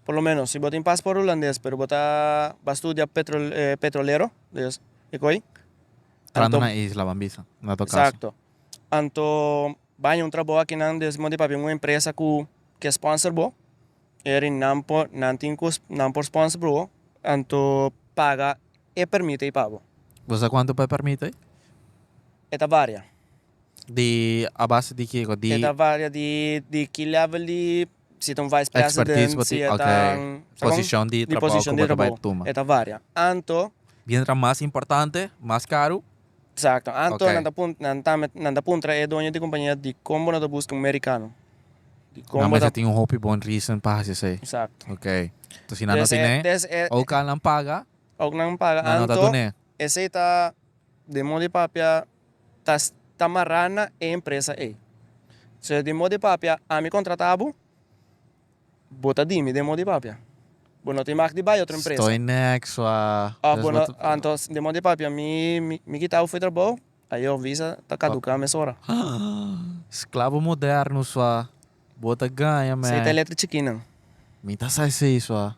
por lo menos si bo tin pasport hulandes pero bo ta ba studia petrol petrolero, dus e koi. Trando na isla ban bisa, na to caso. Exacto. Anto baña un trabou akinan des modo di papia un empresa ku ke sponsor bo, eri nan por nan tin ku nan por sponsor bo, anto paga e permit ei pa bo. Bo sa kuantu pa e permit ei? E ta varia. Di a base di kiko? Di. E ta varia di di ki level di si ta un vice Expertise president, bo si tin, e ok. ta sa kon? Posishon di Di trabou ku posishon di bo ta bai trabou. tuma. E ta varia. Anto. Mientras mas importante, mas karu. Exacto. Anto Ok. nan ta pun nan tambe nan ta puntra e doño di kompania dikon bo no ta buska un merikano? Dikon Nan bo ta. mester tin un hopi bon reason pa hasi esei. Exacto. Ok. Enton si nan no Des e tine, des e. ook al nan paga, Ook nan paga. nan no ta Anto dun'é. esei ta den modo di papia ta ta mará na e empresa ei. So di modo di papia ami contratá bo, bo ta di mi den modo di papia. Bo no tin mag di bai otro empresa. Stoy nek sua. Of bo no, anto den modo di papia mi mi kita bo for trabou, ayo visa ta caduca mesora. Sclavo moderno sua. Bo ta gaña man. Esei ta e letra chikinan. Mi ta sa esei sua.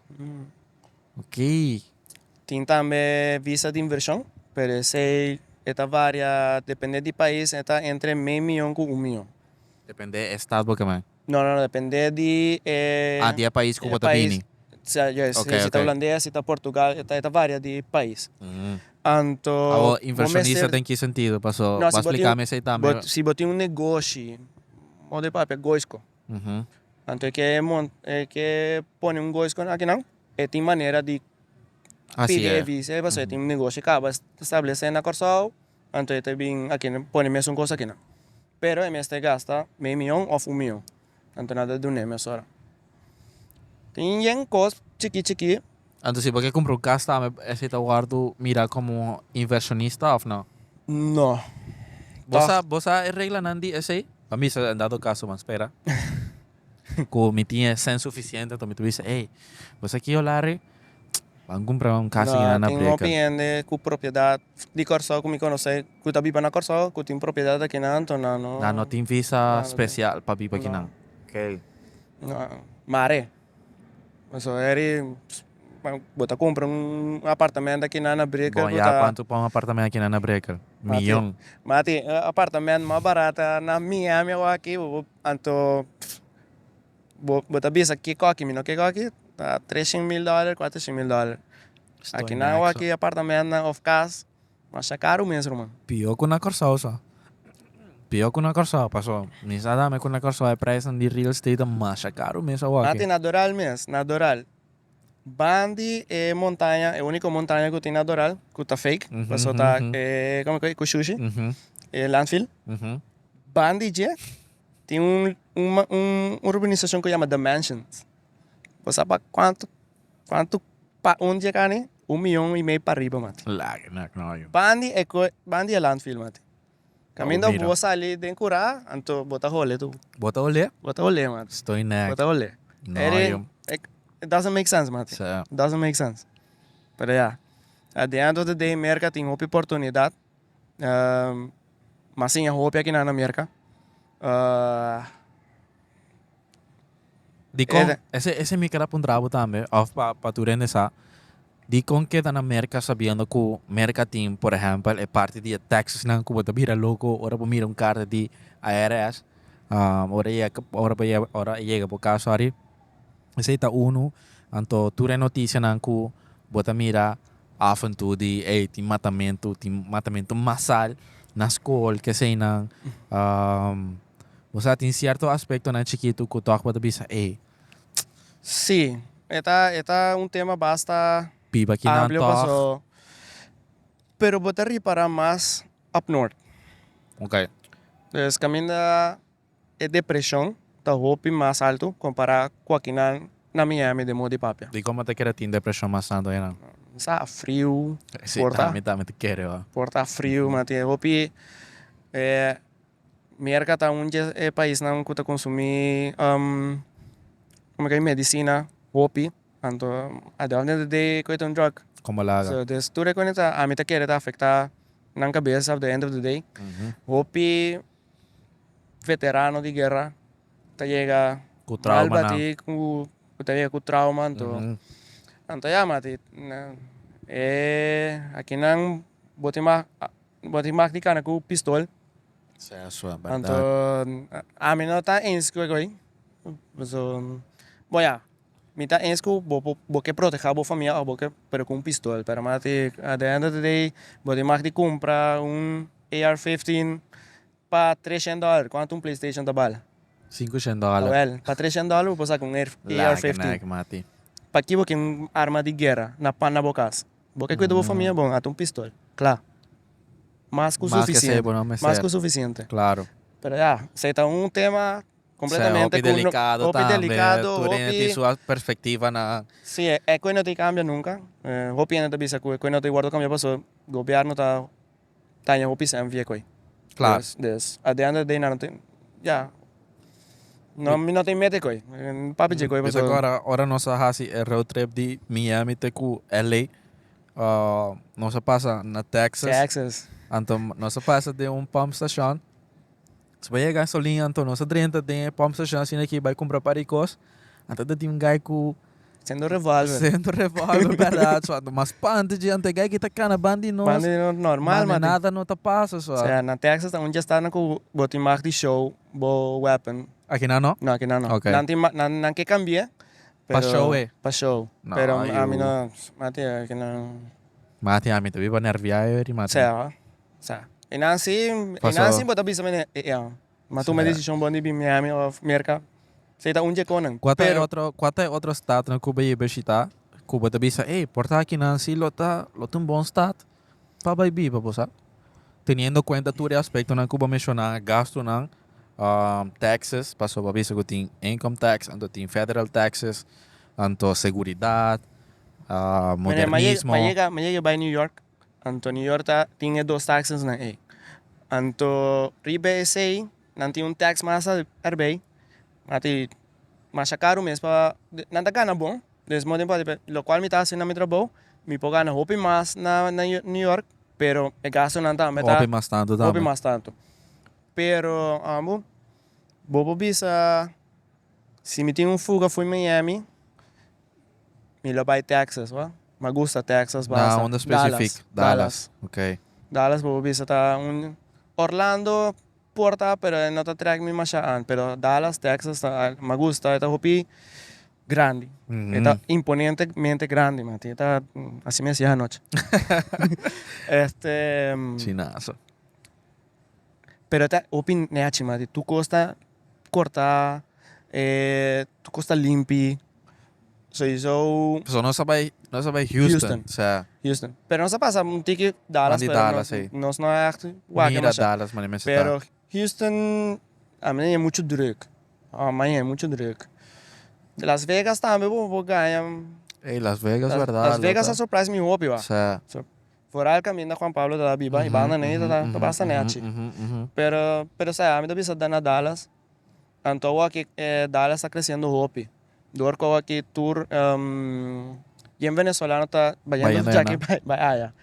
Ok. Tin tambe visa di invershon, pero esei e ta varia depende di pais, e ta entre mei miyon ku un miyon. Depende e stad bo ke bai? No, no, no, depende di e. Ah, di e pais ku bo ta bini. Si, si ta hulandes, si ta Portugal, e ta varia di pais. Anto. Awor, invershonista den ki sentido? Paso, bo a splika mi esei tambe. Si bo tin un negoshi, modo di papia, goisco. Anto e ke e ke pone un goisco akinan. E tin manera di pidi e visa pasobra e tin un negoshi kaba establesé na Kòrsou, anto e ta bin aki pone mesun kos akinan. Pero e mester gasta mei mion òf un mion, anto nan ta dun'é mesora. Tin yen kos chikí chikí. Anto si bo ke kumpra un kas tambe esei ta wòrdu mira komo invershonista òf no? No. Bo sa bo sa e reglanan di esei? Pa mi en dado kaso ban spera. Ku mi tin e sen sufisiente anto mi ta bisa ey bo sa kiyo Larry ban kumpra un kas aki na Tin Breker. hopi hende ku propiedat di Kòrsou ku mi konosé ku ta biba na Kòrsou ku tin propiedat aki nan anto nan no. Nan no tin visa spesial pa biba aki nan. No. No mare. Pasobra eri bo ta kumpra un apartamento aki nan na Breker Bon ku ya ta. kuantu pa un apartamento aki nan na Breker? Miyon. Mati e apartamento mas barata na Miami awor aki bo por anto bo bo ta bisa kiko aki mi no kiko aki ta treshen mil dòler kuatershen mil dòler. Aki nan awor aki apartamentonan òf kas Masha karu mes ruman. Pió ku na Kòrsou sa. Pió ku na Kòrsou paso mi sa tambe ku na Kòrsou e preisnan di real estate ta masha karu mes awor aki. Mati na Doral mes, na Doral. Bandi e montaña, e úniko montaña ku tin na Doral ku ta fake, paso ta e komo ku shushi, e landfill. Bandi dje tin un un urbanisashon ku yama The Mansions. Bo sa pa kuantu kuantu pa un dje kani? Un miyon i mei pa riba mati. Laga nak no yo. Bandi e ko bandi e landfill mati. Kaminda bo sali den kura anto bo ta hole tu. Bo ta hole? Bo ta hole mati. Stoy nek. Bo ta hole. No yo. It doesn't make sense mati. Sa. It doesn't make sense. Pero ya. At the end of the day Merka tin hopi oportunidat. Mas siña hopi akinan na Merka. Dikon, ese ese mi keda puntra bo tambe, òf pa pa tur hende sa, dikon keda na Merka sabiendo ku Merka tin, por ehèmpel, e parti di e taxesnan ku bo ta bira loko ora bo mira un karta di IRS, ora yega ora bo yega ora e yega bo kas, sòri, esei ta unu. Anto tur e notisianan ku bo ta mira af en toe di ey tin matamentu, tin matamentu masal na skol, keseinan. Bo sa tin cierto aspectonan chikitu cu toch bo ta bisa, ey. Sí, e ta e ta un tema basta Biba kinan amplio toch. paso pero bo ta ripara mas up north. Ok. Dus caminda e depresion ta hopi mas alto compara cu akinan na Miami den modo di papia. Dicon bo ta kere tin depresion mas tanto einan? Sa friu, Sí, por ta. ami tambe ta kere hoor. Por ta friu, ma tin hopi e Merka ta un dje e paisnan ku ta konsumí como ke medisina hopi, anto at the end of the day ku e ta un drug. Komo laga. So des tur e kos ta ami ta kere ta afektá nan kabes at the end of the day. Hopi veterano di guera ta yega Ku mal traumanan. batí ku ta yega ku trauma anto anto ya mati e akinan bo tin mas Bo tin mag di kana ku pistol. Eso, berdad. Anto ami no ta eens ku e koi. Paso, bon ya, mi ta eens ku bo por bo ke proteha bo famia òf bo ke, pero ku un pistol. Pero mati at the end of the day bo tin mag di kumpra un AR 15 pa 300 dòler. Kuantu un PlayStation ta bal? 500 dòler. Awèl, pa 300 dòler bo por saka un AR Laga 15. nek, mati. Paki bo ke un arma di guera na pan na bo kas? Bo ke kuida bo famia bon, ata un pistol. Kla. Mas ku Mas ke sufisiente. esei bo no mester. Mas ku sufisiente. Klaro. Pero ya, esei ta un tema kompletamente Hopi ku no, delikado hopi tambe. delikado, Tur hende tin hopi. su perspektiva na. Sí, e koe no tin kambia nunka. Hopi hende ta bisa ku e koe no tin wòrdu kambia pasobra gobièrnu ta taña hopi sèn via koe. Klaro. Dus, dus at the end of the day nan no tin, ya, no, mi no tin mete koe. Papia dje koe Mi ta pasobra. kòrda ora nos a hasi e road trip di Miami te ku LA. Nos a pasa na Texas. Texas. Anto nos a pasa den un pump station. Nos bai yega gasolina anto nos a drenta den e pump station asina ki bai kumpra par di kos. Anto ta tin un guy ku Sendo revolver. Sendo revolver berdad so. Anto mas spanta dje anto e guy ki ta kana banda di nos. Banda di nos normal Mane mati. nada no ta pasa so. Sea na Texas ta un dje sta nan ku bo tin mag di show bo weapon. Akinan no? No akinan no. Ok. Nan tin nan nan ke kambie. Pa show e. Pa show. No, Pero yu. ami no, mati akinan. Mati ami ta biba nervia e ri mati. Sea, sea. E nan si, e nan si bo ta bisa mene e e. Ma tuma e desishon bon di bin Miami of Merka. Esei ta un dje konan. Kua ta e Pero. otro, kua ta e otro stadnan ku bo a bishita ku bo ta bisa ey por ta akinan si lo ta lo ta un bon stad pa bai biba bo sa? Teniendo kuenta tur e aspektonan ku bo a menshoná, gastunan, taxes, pasobra bo a bisa ku tin income tax, anto tin federal taxes, anto seguridat, modernismo. Mi a yega, mi a yega bai New York, anto New York ta tin e dos taxesnan ey. Anto riba esey nan tin un tax mas erbey, mati masha karu mes pa nan ta gana bon. Des modo importante, locual mi ta haci na mi trabou, mi por gana hopi mas na New York, pero e gastonan tambe ta Hopi mas tanto tambe. Hopi mas tanto. Pero amo, bo por bisa, si mi tin un fuga fo'i Miami, mi lo bai Texas, wa. Mi gusta Texas Na basta. unda specific? Dallas. Dallas. Ok. Dallas bo por bisa ta un, Orlando Por ta, pero e no ta trek mi masha an. Pero Dallas, Texas ta, mi gusta, e ta hopi grandi. E ta imponentemente grandi, mati. E ta, asi mi hasié anochi. Este. Chinazo. Pero e ta hopi nechi, mati. Tur kos ta kortá, tur kos ta limpi. Sowieso. So nos a bai, nos a bai Houston. Houston. Houston. Pero nos a pasa un tiki Dallas, Mandi pero Dallas, nos, sí. nos no a echt wak Mira demasiado. Dallas, mane mester ta. Pero Houston, a mi e mucho druk. A mi e mucho druk. Las Vegas tambe bo por gaña. Ey, Las Vegas, Las, verdad. Las Vegas loco. a surprise mi hopi, wa. Sí. So, vooral caminda Juan Pablo ta biba, y banda nei ta, ta basta nechi. Pero, pero sa, ami ta bisa na Dallas. Anto awor aki Dallas ta creciendo hopi. Door cu awor aki tur yen venezolano ta bayendo djaki bay aya.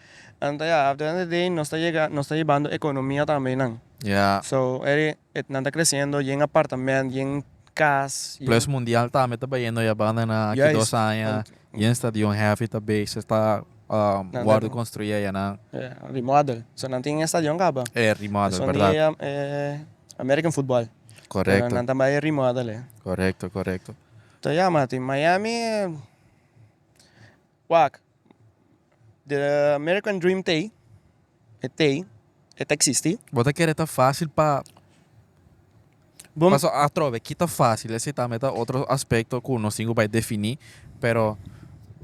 Anto ya, at the end of the day nos ta yega, nos ta yibando economia tambe nan. Ya. So eri nan ta creciendo yen apartament, yen kas. Plus mundial tambe ta bayendo ya banda na aki dos aña. Yen stadion heavy ta bezig ta wordo construi ayanan. Remodel. So nan tin e stadion kaba. E remodel, berdad. Esun di American football. Correcto. Pero nan ta bay remodel e. Correcto, correcto. To ya mati, Miami, wak, the American dream t'ey, e t'ey, e ta existi. Bo ta kere ta facil pa Bo. Paso atrobe ki ta facil, esey tambe ta otro aspecto cu nos tin cu bay defini, pero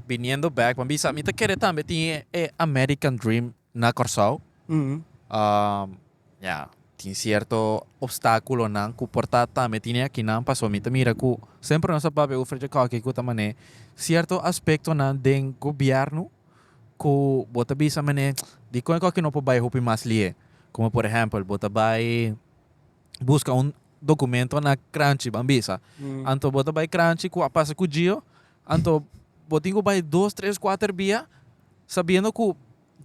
biniendo bek pa bisa mi ta kere tambe tin e American dream na Corsou. Ya, tin cierto obstaculonan cu por ta tambe tini akinan, pasobra mi ta mira cu semper nos a papia cu Fredje Kocky cu ta mane cierto aspectonan den gobierno cu bo ta bisa mane dicon e koki no por bay hopi mas lie, como por ehempel bo ta bay busca un documento na kranchi ban bisa, anto bo ta bay kranchi cu a pasa cu Gio, anto bo tin cu bay dos, tres, cuater bia sabiendo cu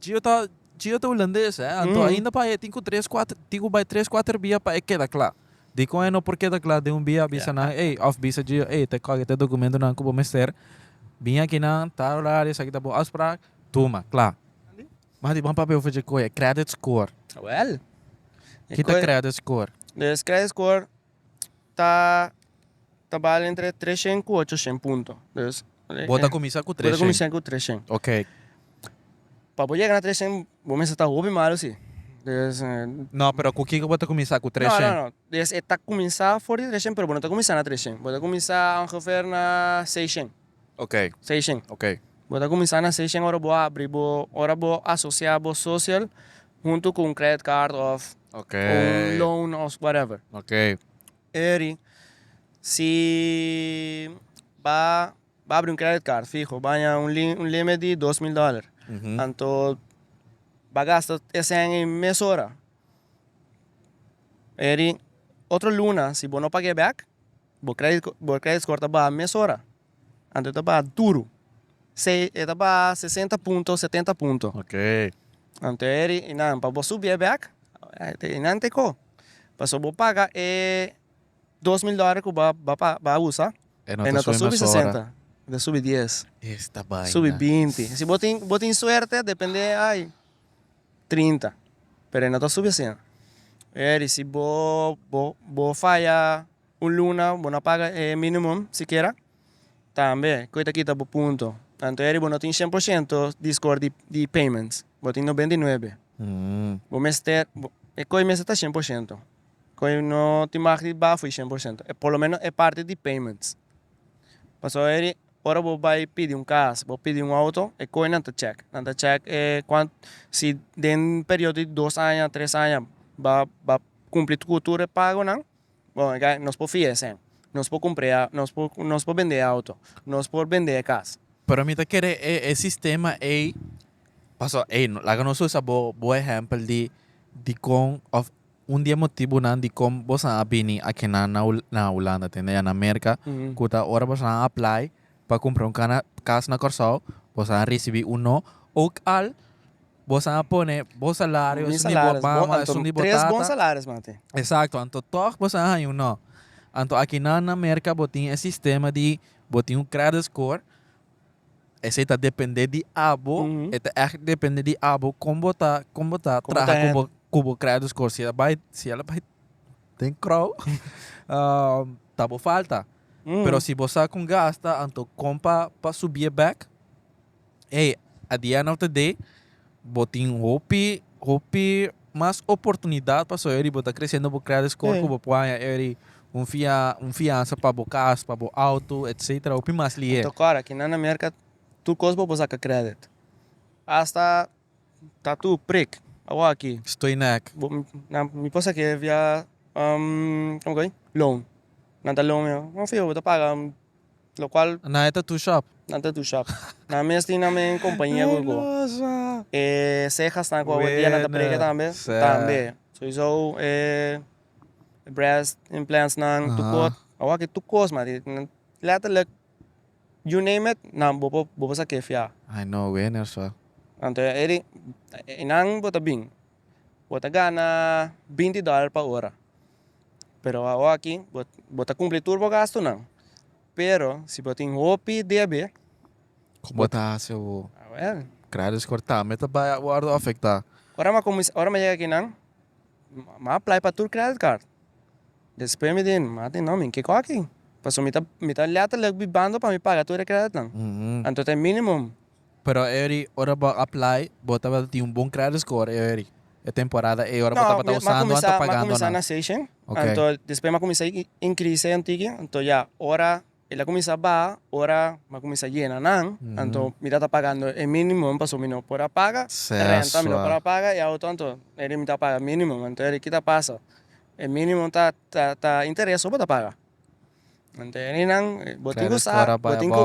Gio ta Gio ta hulandes eh, anto ainda pa e tin ku tres kuater tin ku bai tres kuater bia pa e keda kla. Dikon e no por keda kla den un bia bisa nan ey òf bisa Gio ey te kòke te dokumentonan ku bo mester bin akinan tal horario esaki ta bo afsprak tuma kla. Mas di bon papia over dje koe credit score. Wel. Ki ta credit score? Dus credit score ta ta bal entre treshen ku ochoshen punto. Dus Bo ta kuminsá ku bo ta treshen. kuminsá ku treshen. Ok. Pa bo yega na treshen bo mester ta hopi malu si. Dus No, pero ku kiko bo ta kuminsá ku no treshen? no no. Dus e ta kuminsá for di treshen pero bo no ta kuminsá na treshen. Bo ta kuminsá ongeveer na seishen. Ok. Seishen. Ok. Bo ta kuminsá na seishen ora bo abri bo ora bo asosiá bo social huntu ku un credit card of Ok. un loan of whatever. Ok. Eri, si ba ba abri un credit card fiho, ba haña un li un limit di 2000 dòler. Anto ba gasta e sèn ei mesora. Eri, otro luna si bo no pag'é bèk, bo credit bo credit score ta baha mesora. Anto e ta baha duru. Se e ta baha 60 punto, 70 punto. Ok. Anto eri, i nan pa bo subi e bèk, i nan te ko. Pasobra bo paga e 2000 dòler ku bo a usa, E no e ta no ta subi subi mesora. 60, e ta subi 10, Esta baina. subi 20. Si bo tin bo tin suerte, depende ai 30, pero e no ta subi asina. Eri si bo bo bo faya un luna, bo no a paga e minimum sikiera, tambe ku e ta kita bo punto. Anto eri bo no tin 100% di score di di payments, bo tin 99. Bo mester, e koe mester ta 100%. Koe no tin mag di bafo di 100%, e por lo menos e parti di payments. Pasobra eri ora bo bai pidi un kas, bo pidi un auto, e koe nan ta check. Nan ta check e kuant, si den periodo di dos aña, tres aña ba ba kumpli ku tur e pagonan, bon e nos por fia esei, nos por kumpra, nos por nos por bende e auto, nos por bende e kas. Pero mi ta kere e e sistema ei, pasobra ey laga nos usa bo bo ehèmpel di dikon òf un di e motibunan dikon boso a bini akinan na na Hulanda tende ya na Merka ku ta ora boso a apply pa kumpra un kana kas na Kòrsou boso a risibí un no ook al boso a pone bo salario Mi esun di bo salaris, bo mama anto esun di bo tres bon tata salaris mati. Exacto anto tòg boso a haña un no anto akinan na Merka bo tin e sistema di bo tin un credit score Esei ta depende di abo, e ta ègt depende di abo kon bo ta kon bo ta Kon bo ta traha ku bo hènt. ku bo credit score. Si el a bai si el a bai den krou ta bo falta. Pero si bo sa kon gasta anto kon pa pa subié bèk, ey at the end of the day bo tin hopi hopi mas oportunidat pasobra eri bo ta kresiendo bo credit score ku bo por haña eri un fia un fiansa pa bo kas pa bo auto etcetera hopi mas lihe. Anto kòrda kinan na Merka tur kos bo por saka credit hasta tatu prik awor aki Stoy nek. bo nan mi por sake via komo ku loan nan ta loan mi no fiho bo ta paga Locual. Nan e tattoo shop. Nan tattoo shop. Nan mes tin nan men compañia cu cu. E cejas nan cu awendia nan ta prega tambe. Tambe. Sowieso e breast implants nan tur cos. Awor aki tur cos man. Letterlijk you name it nan bo por bo por sa kefia. Ay no winner so. Anto e nan bo ta bin. Bo ta gana 20 dollar pa ora. Pero awo aki bo bo ta cumpli tur bo gastonan. Pero si bo tin hopi debe. Con bo ta haci awo? Awel. Credit score tambe ta bay a wordo afecta. Ora mi a cuminsa, ora mi a yega akinan, mi a apply pa tur credit card. Despues mi di, mati no, mi kiko aki? Pasobra mi ta mi ta letterlijk bibando pa mi paga tur e creditnan. Anto ta e minimum. Pero eri ora bo apply bo tabata tin un bon credit score eri e temporada ey ora bo tabata usando anto Ma pagando cuminsa nan. na seishen Ok. anto despues ma cuminsa increase un tiki anto ya ora el a cuminsa baha ora ma cuminsa yena nan anto mi tabata pagando e minimum pasobra mi no por a paga renta mi no por a paga e auto anto eri mi ta paga minimum anto eri kita pasa e minimum ta ta interes so bo ta paga. Anto e nan bo tin ku sa bo tin ku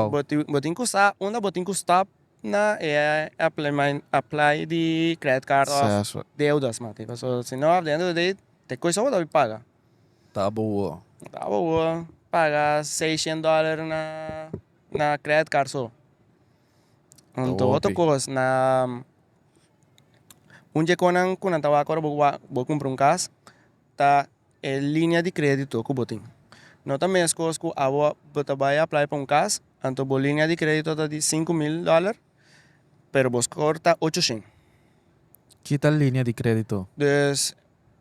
bo tin ku sa unda bo tin ku stop na e apply di credit card of deudas mati pasobra si no at the end of the day te kosa bo ta bin paga. Ta bobo. Ta bobo paga seishent dollar na na credit card so. Anto otro kos na un dje konan ku nan ta wak ora bo bo kumpra un kas ta E linea di kredito ku bo tin. No ta meskos ku abo bo ta bai apply pa un kas, anto bo linea di kredito ta di 5000 dòler, pero bo score ta 800. Ki ta linea di kredito? Dus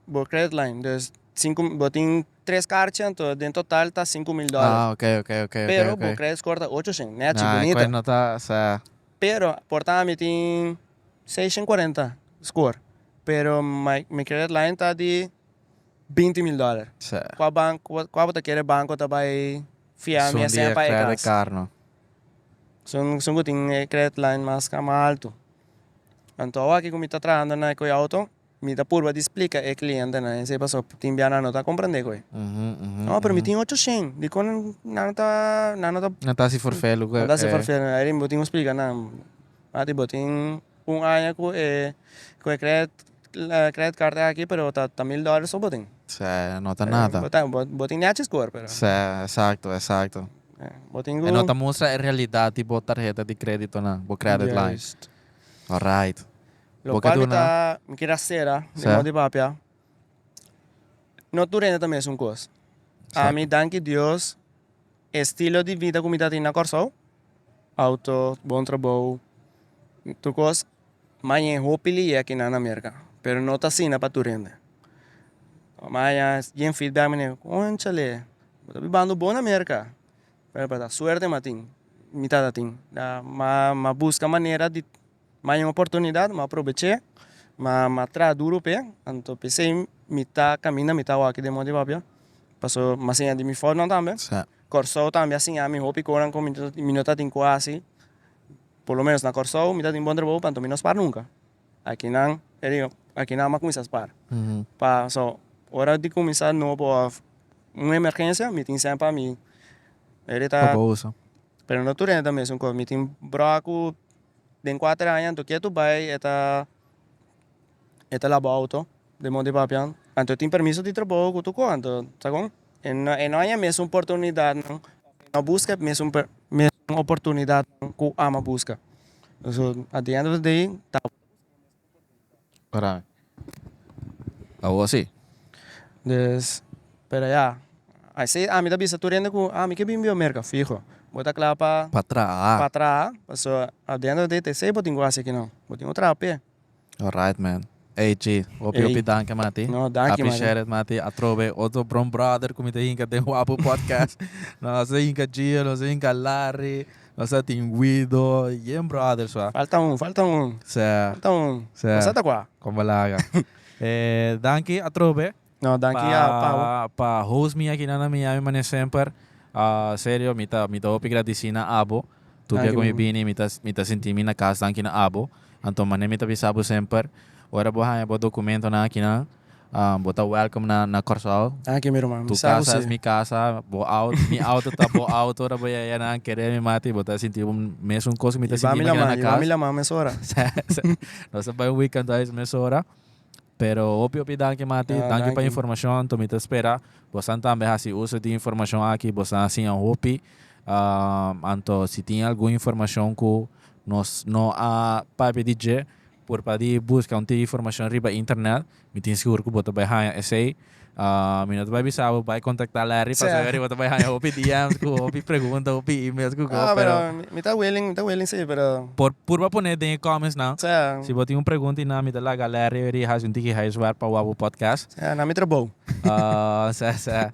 bo credit line, dus sinku bo tin tres karchi anto den total ta 5000 dòler. Ah, ok, ok, ok, ok. Pero bo credit score ta 800, nechi, Nah, bunita. e no ta, sa. Pero por ta ami tin 640 score, pero mi credit line ta di 20.000 dòler. Sí. Kua banko, kua bo ta kere banko ta bai fia mi Esun di esei e pa e credit kas? card no. Esun, esun ku tin e credit line mas mas altu. Anto awor aki ku mi ta trahando na e koe auto, mi ta purba di splika e klientenan esei pasobra tin bia nan no ta komprende koe. No, pero mi tin 800, dikon nan no ta, nan no ta. Nan ta hasi forfelu ku e. Nan ta hasi forfelu, ahí bo tin ku splika nan, mati bo tin un aña ku e ku e credit credit card aki pero ta ta mil dòler so bo tin. Sí, no ta nada. Bo ta bo tin nechi score pero. Sí, exacto, exacto. Bo tin ku. E no ta mustra e realidad di bo tarheta di creditonan, bo credit line. Juist. Alright. Lo Bo ke cual mi duna. ta mi kier a cera den modo di papia, no tur hende ta mesun cos. Ami danki Dios estilo di vida ku mi ta tin na Kòrsou, auto, bon trabou, tur kos, maña e hopi liye akinan na Merka, pero no ta asina pa tur hende. Maña yen feedback mi di, kónchale, bo ta bibando bon na Merka, pero pa ta suerte mi a tin, mi tata tin, m'a buska manera di maña un oportunidat, m'a aprobeché, m'a traha duru p'e, anto p'esei mi ta kaminda mi ta awor aki den Monte Papia, pasobra m'a siña di mi foutnan tambe. Kòrsou tambe a siña mi hopi konan ku mi no ta tin ku hasi, por lo menos na Kòrsou mi ta tin bon trabou panto mi no spar nunka. Akinan e digo akinan mi a kuminsá spar. Pa so ora di kuminsá nobo òf un emergensia mi tin sèn pa mi e ta pero no tur hende ta mesun kos mi tin brò ku den kuater aña anto ke tu bai e ta e ta laba auto den Monte Papian anto e tin permiso di trabou ku tur kos anto sa kon e no e no haña mesun oportunidatnan e no buska mesun mesun oportunidatnan ku ama buska so at the end of the day ta Ora awor si. Dus pero ya así ami ta bisa tur hende ku ami ke bin biba Merka fiho bo ta kla pa Pa traha. pa traha pasobra at the end of the day ta esei bo tin ku hasi akinan bo tin ku traha p'e. Alright man. Ey G, hopi Ey. hopi danki Mati. No, danki Mati. Appreciate it Mati. Atrobe otro bron brother ku mi ta hinka den Wapu Podcast. Nos a hinka Gio, nos a hinka Larry, nos a tin Guido, yen brothers wa. Falta un, falta un. Sa. Falta un. Sa. Bo sa ta kua? Kon bo laga. Eh, danki atrobe. No, danki a pa bo. Pa host mi aki na Miami mane semper. Ah, serio, mi ta mi ta hopi gradisi na abo. Tur bia Danki ku mi mi. bini mi ta mi ta sinti mi na kas danki na abo. Anto mane mi ta bisa bo semper, ora bo haña bo dokumentonan akinan, bo ta welcome na na Kòrsou. Danki mi ruman, mi Tu sa ku kasa es si. mi kasa, bo auto, mi auto ta bo auto ora bo yega nan kere mi mati, bo ta sinti bo mesun kos ku mi ta I ba sinti mi mi akinan laman, na i ba mi kas. laman mesora. Nos ta bai un weekend huis mesora. Pero hopi hopi danki mati, Ah, danki pa danki. informashon, anto mi ta spera bosan tambe hasi uso di informashon aki, bosan a siña hopi. Anto si tin algun informashon ku nos no a papia di dje. Purba di buska un tiki informashon riba internet, mi tin sigur ku bo ta bai haña esei. Mi no ta bai bisa bo bai kontaktá Larry pasobra bo ta bai haña hopi DM's ku hopi pregunta, hopi emails ku ko, pero. Mi ta willing, mi ta willing si, pero. Por purba pone den e comments nan. Si bo tin un pregunta i nan mi ta laga Larry ori hasi un tiki huiswerk pa wak bo podcast. Sea, na mi trabou. Sea, sea.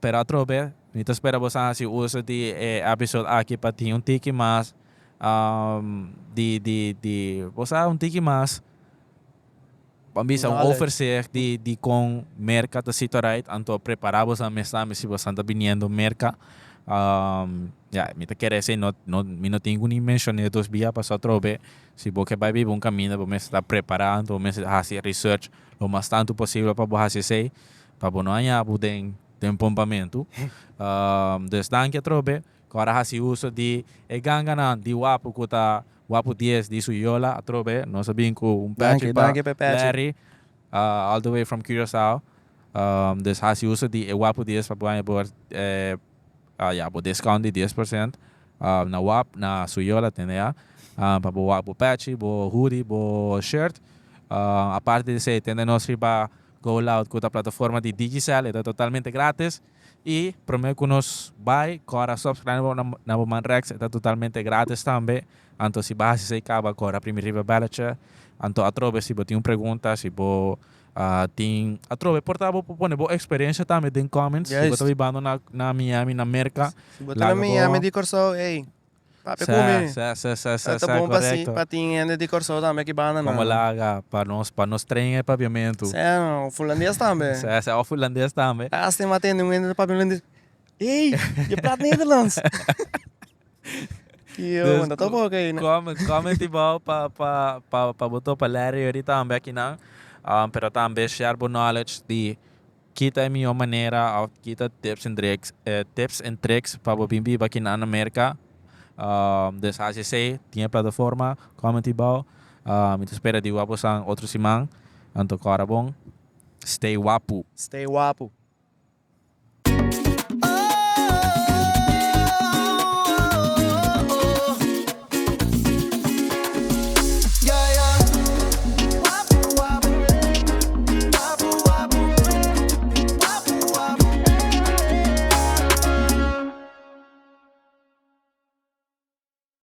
Pero atrobe mi ta spera bo sa hasi uso di e episode aki pa tin un tiki mas di di di bo sa un tiki mas ban bisa un overzicht di di kon Merka ta sito right anto prepara boso mes tambe si boso ta biniendo Merka ya mi ta kere esei no no mi no tin ku ni menshone dos bia pasobra atrobe si bo ke bai biba un kaminda bo mester ta prepara anto bo mester hasi research lo mas tantu posibel pa bo hasi esei pa bo no haña bo den den pompamentu dus danki atrobe. Ku ora hasi uso di e ganganan di wapu ku ta wapu dies di su yola atrobe nos a bin ku un pechi pa Larry all the way from Curaçao dus hasi uso di e wapu dies pa bo haña bo ya bo discount di 10% na wap na su yola tende ya pa bo wak bo pechi bo hoodie bo shirt aparte di esei tende nos riba Go Loud ku ta plataforma di Digicel e ta totalmente gratis. Y prome cu nos bay, cora subscribe na bo man rechts, e ta totalmente gratis tambe. Anto si bo haci esey caba, cora primi riba e belletje. Anto atrobe si bo tin un pregunta, si bo tin atrobe por ta bo por pone bo experiencia tambe den comments. Si bo ta bibando na Miami, na Merca, Si bo ta na Miami di Corsou, ey, Papia ku mi. Sa, sa, sa, sa, Ta sa, bon pa si, korekto. pa tin hende di Kòrsou tambe aki banda nan. Komo laga pa nos, pa nos train e papiamentu. Sa, of hulandes tambe. Sa, sa, of hulandes tambe. Lástima tende un hende ta papia hulandes. Ey, je praat Nederlands. Yo, Dus ta topa ok. Comment, comment abou pa, pa, pa, pa bo topa Larry ori tambe akinan. Pero tambe share bo knowledge di Kita e mihó manera òf kita tips en tricks tips en tricks pa bo bin biba aki na Merka. Dus hasi esei, tin e plataforma, comment abou. Mi ta spera di wak bosan otro siman. Anto kòrda bon, stay wapu. Stay wapu.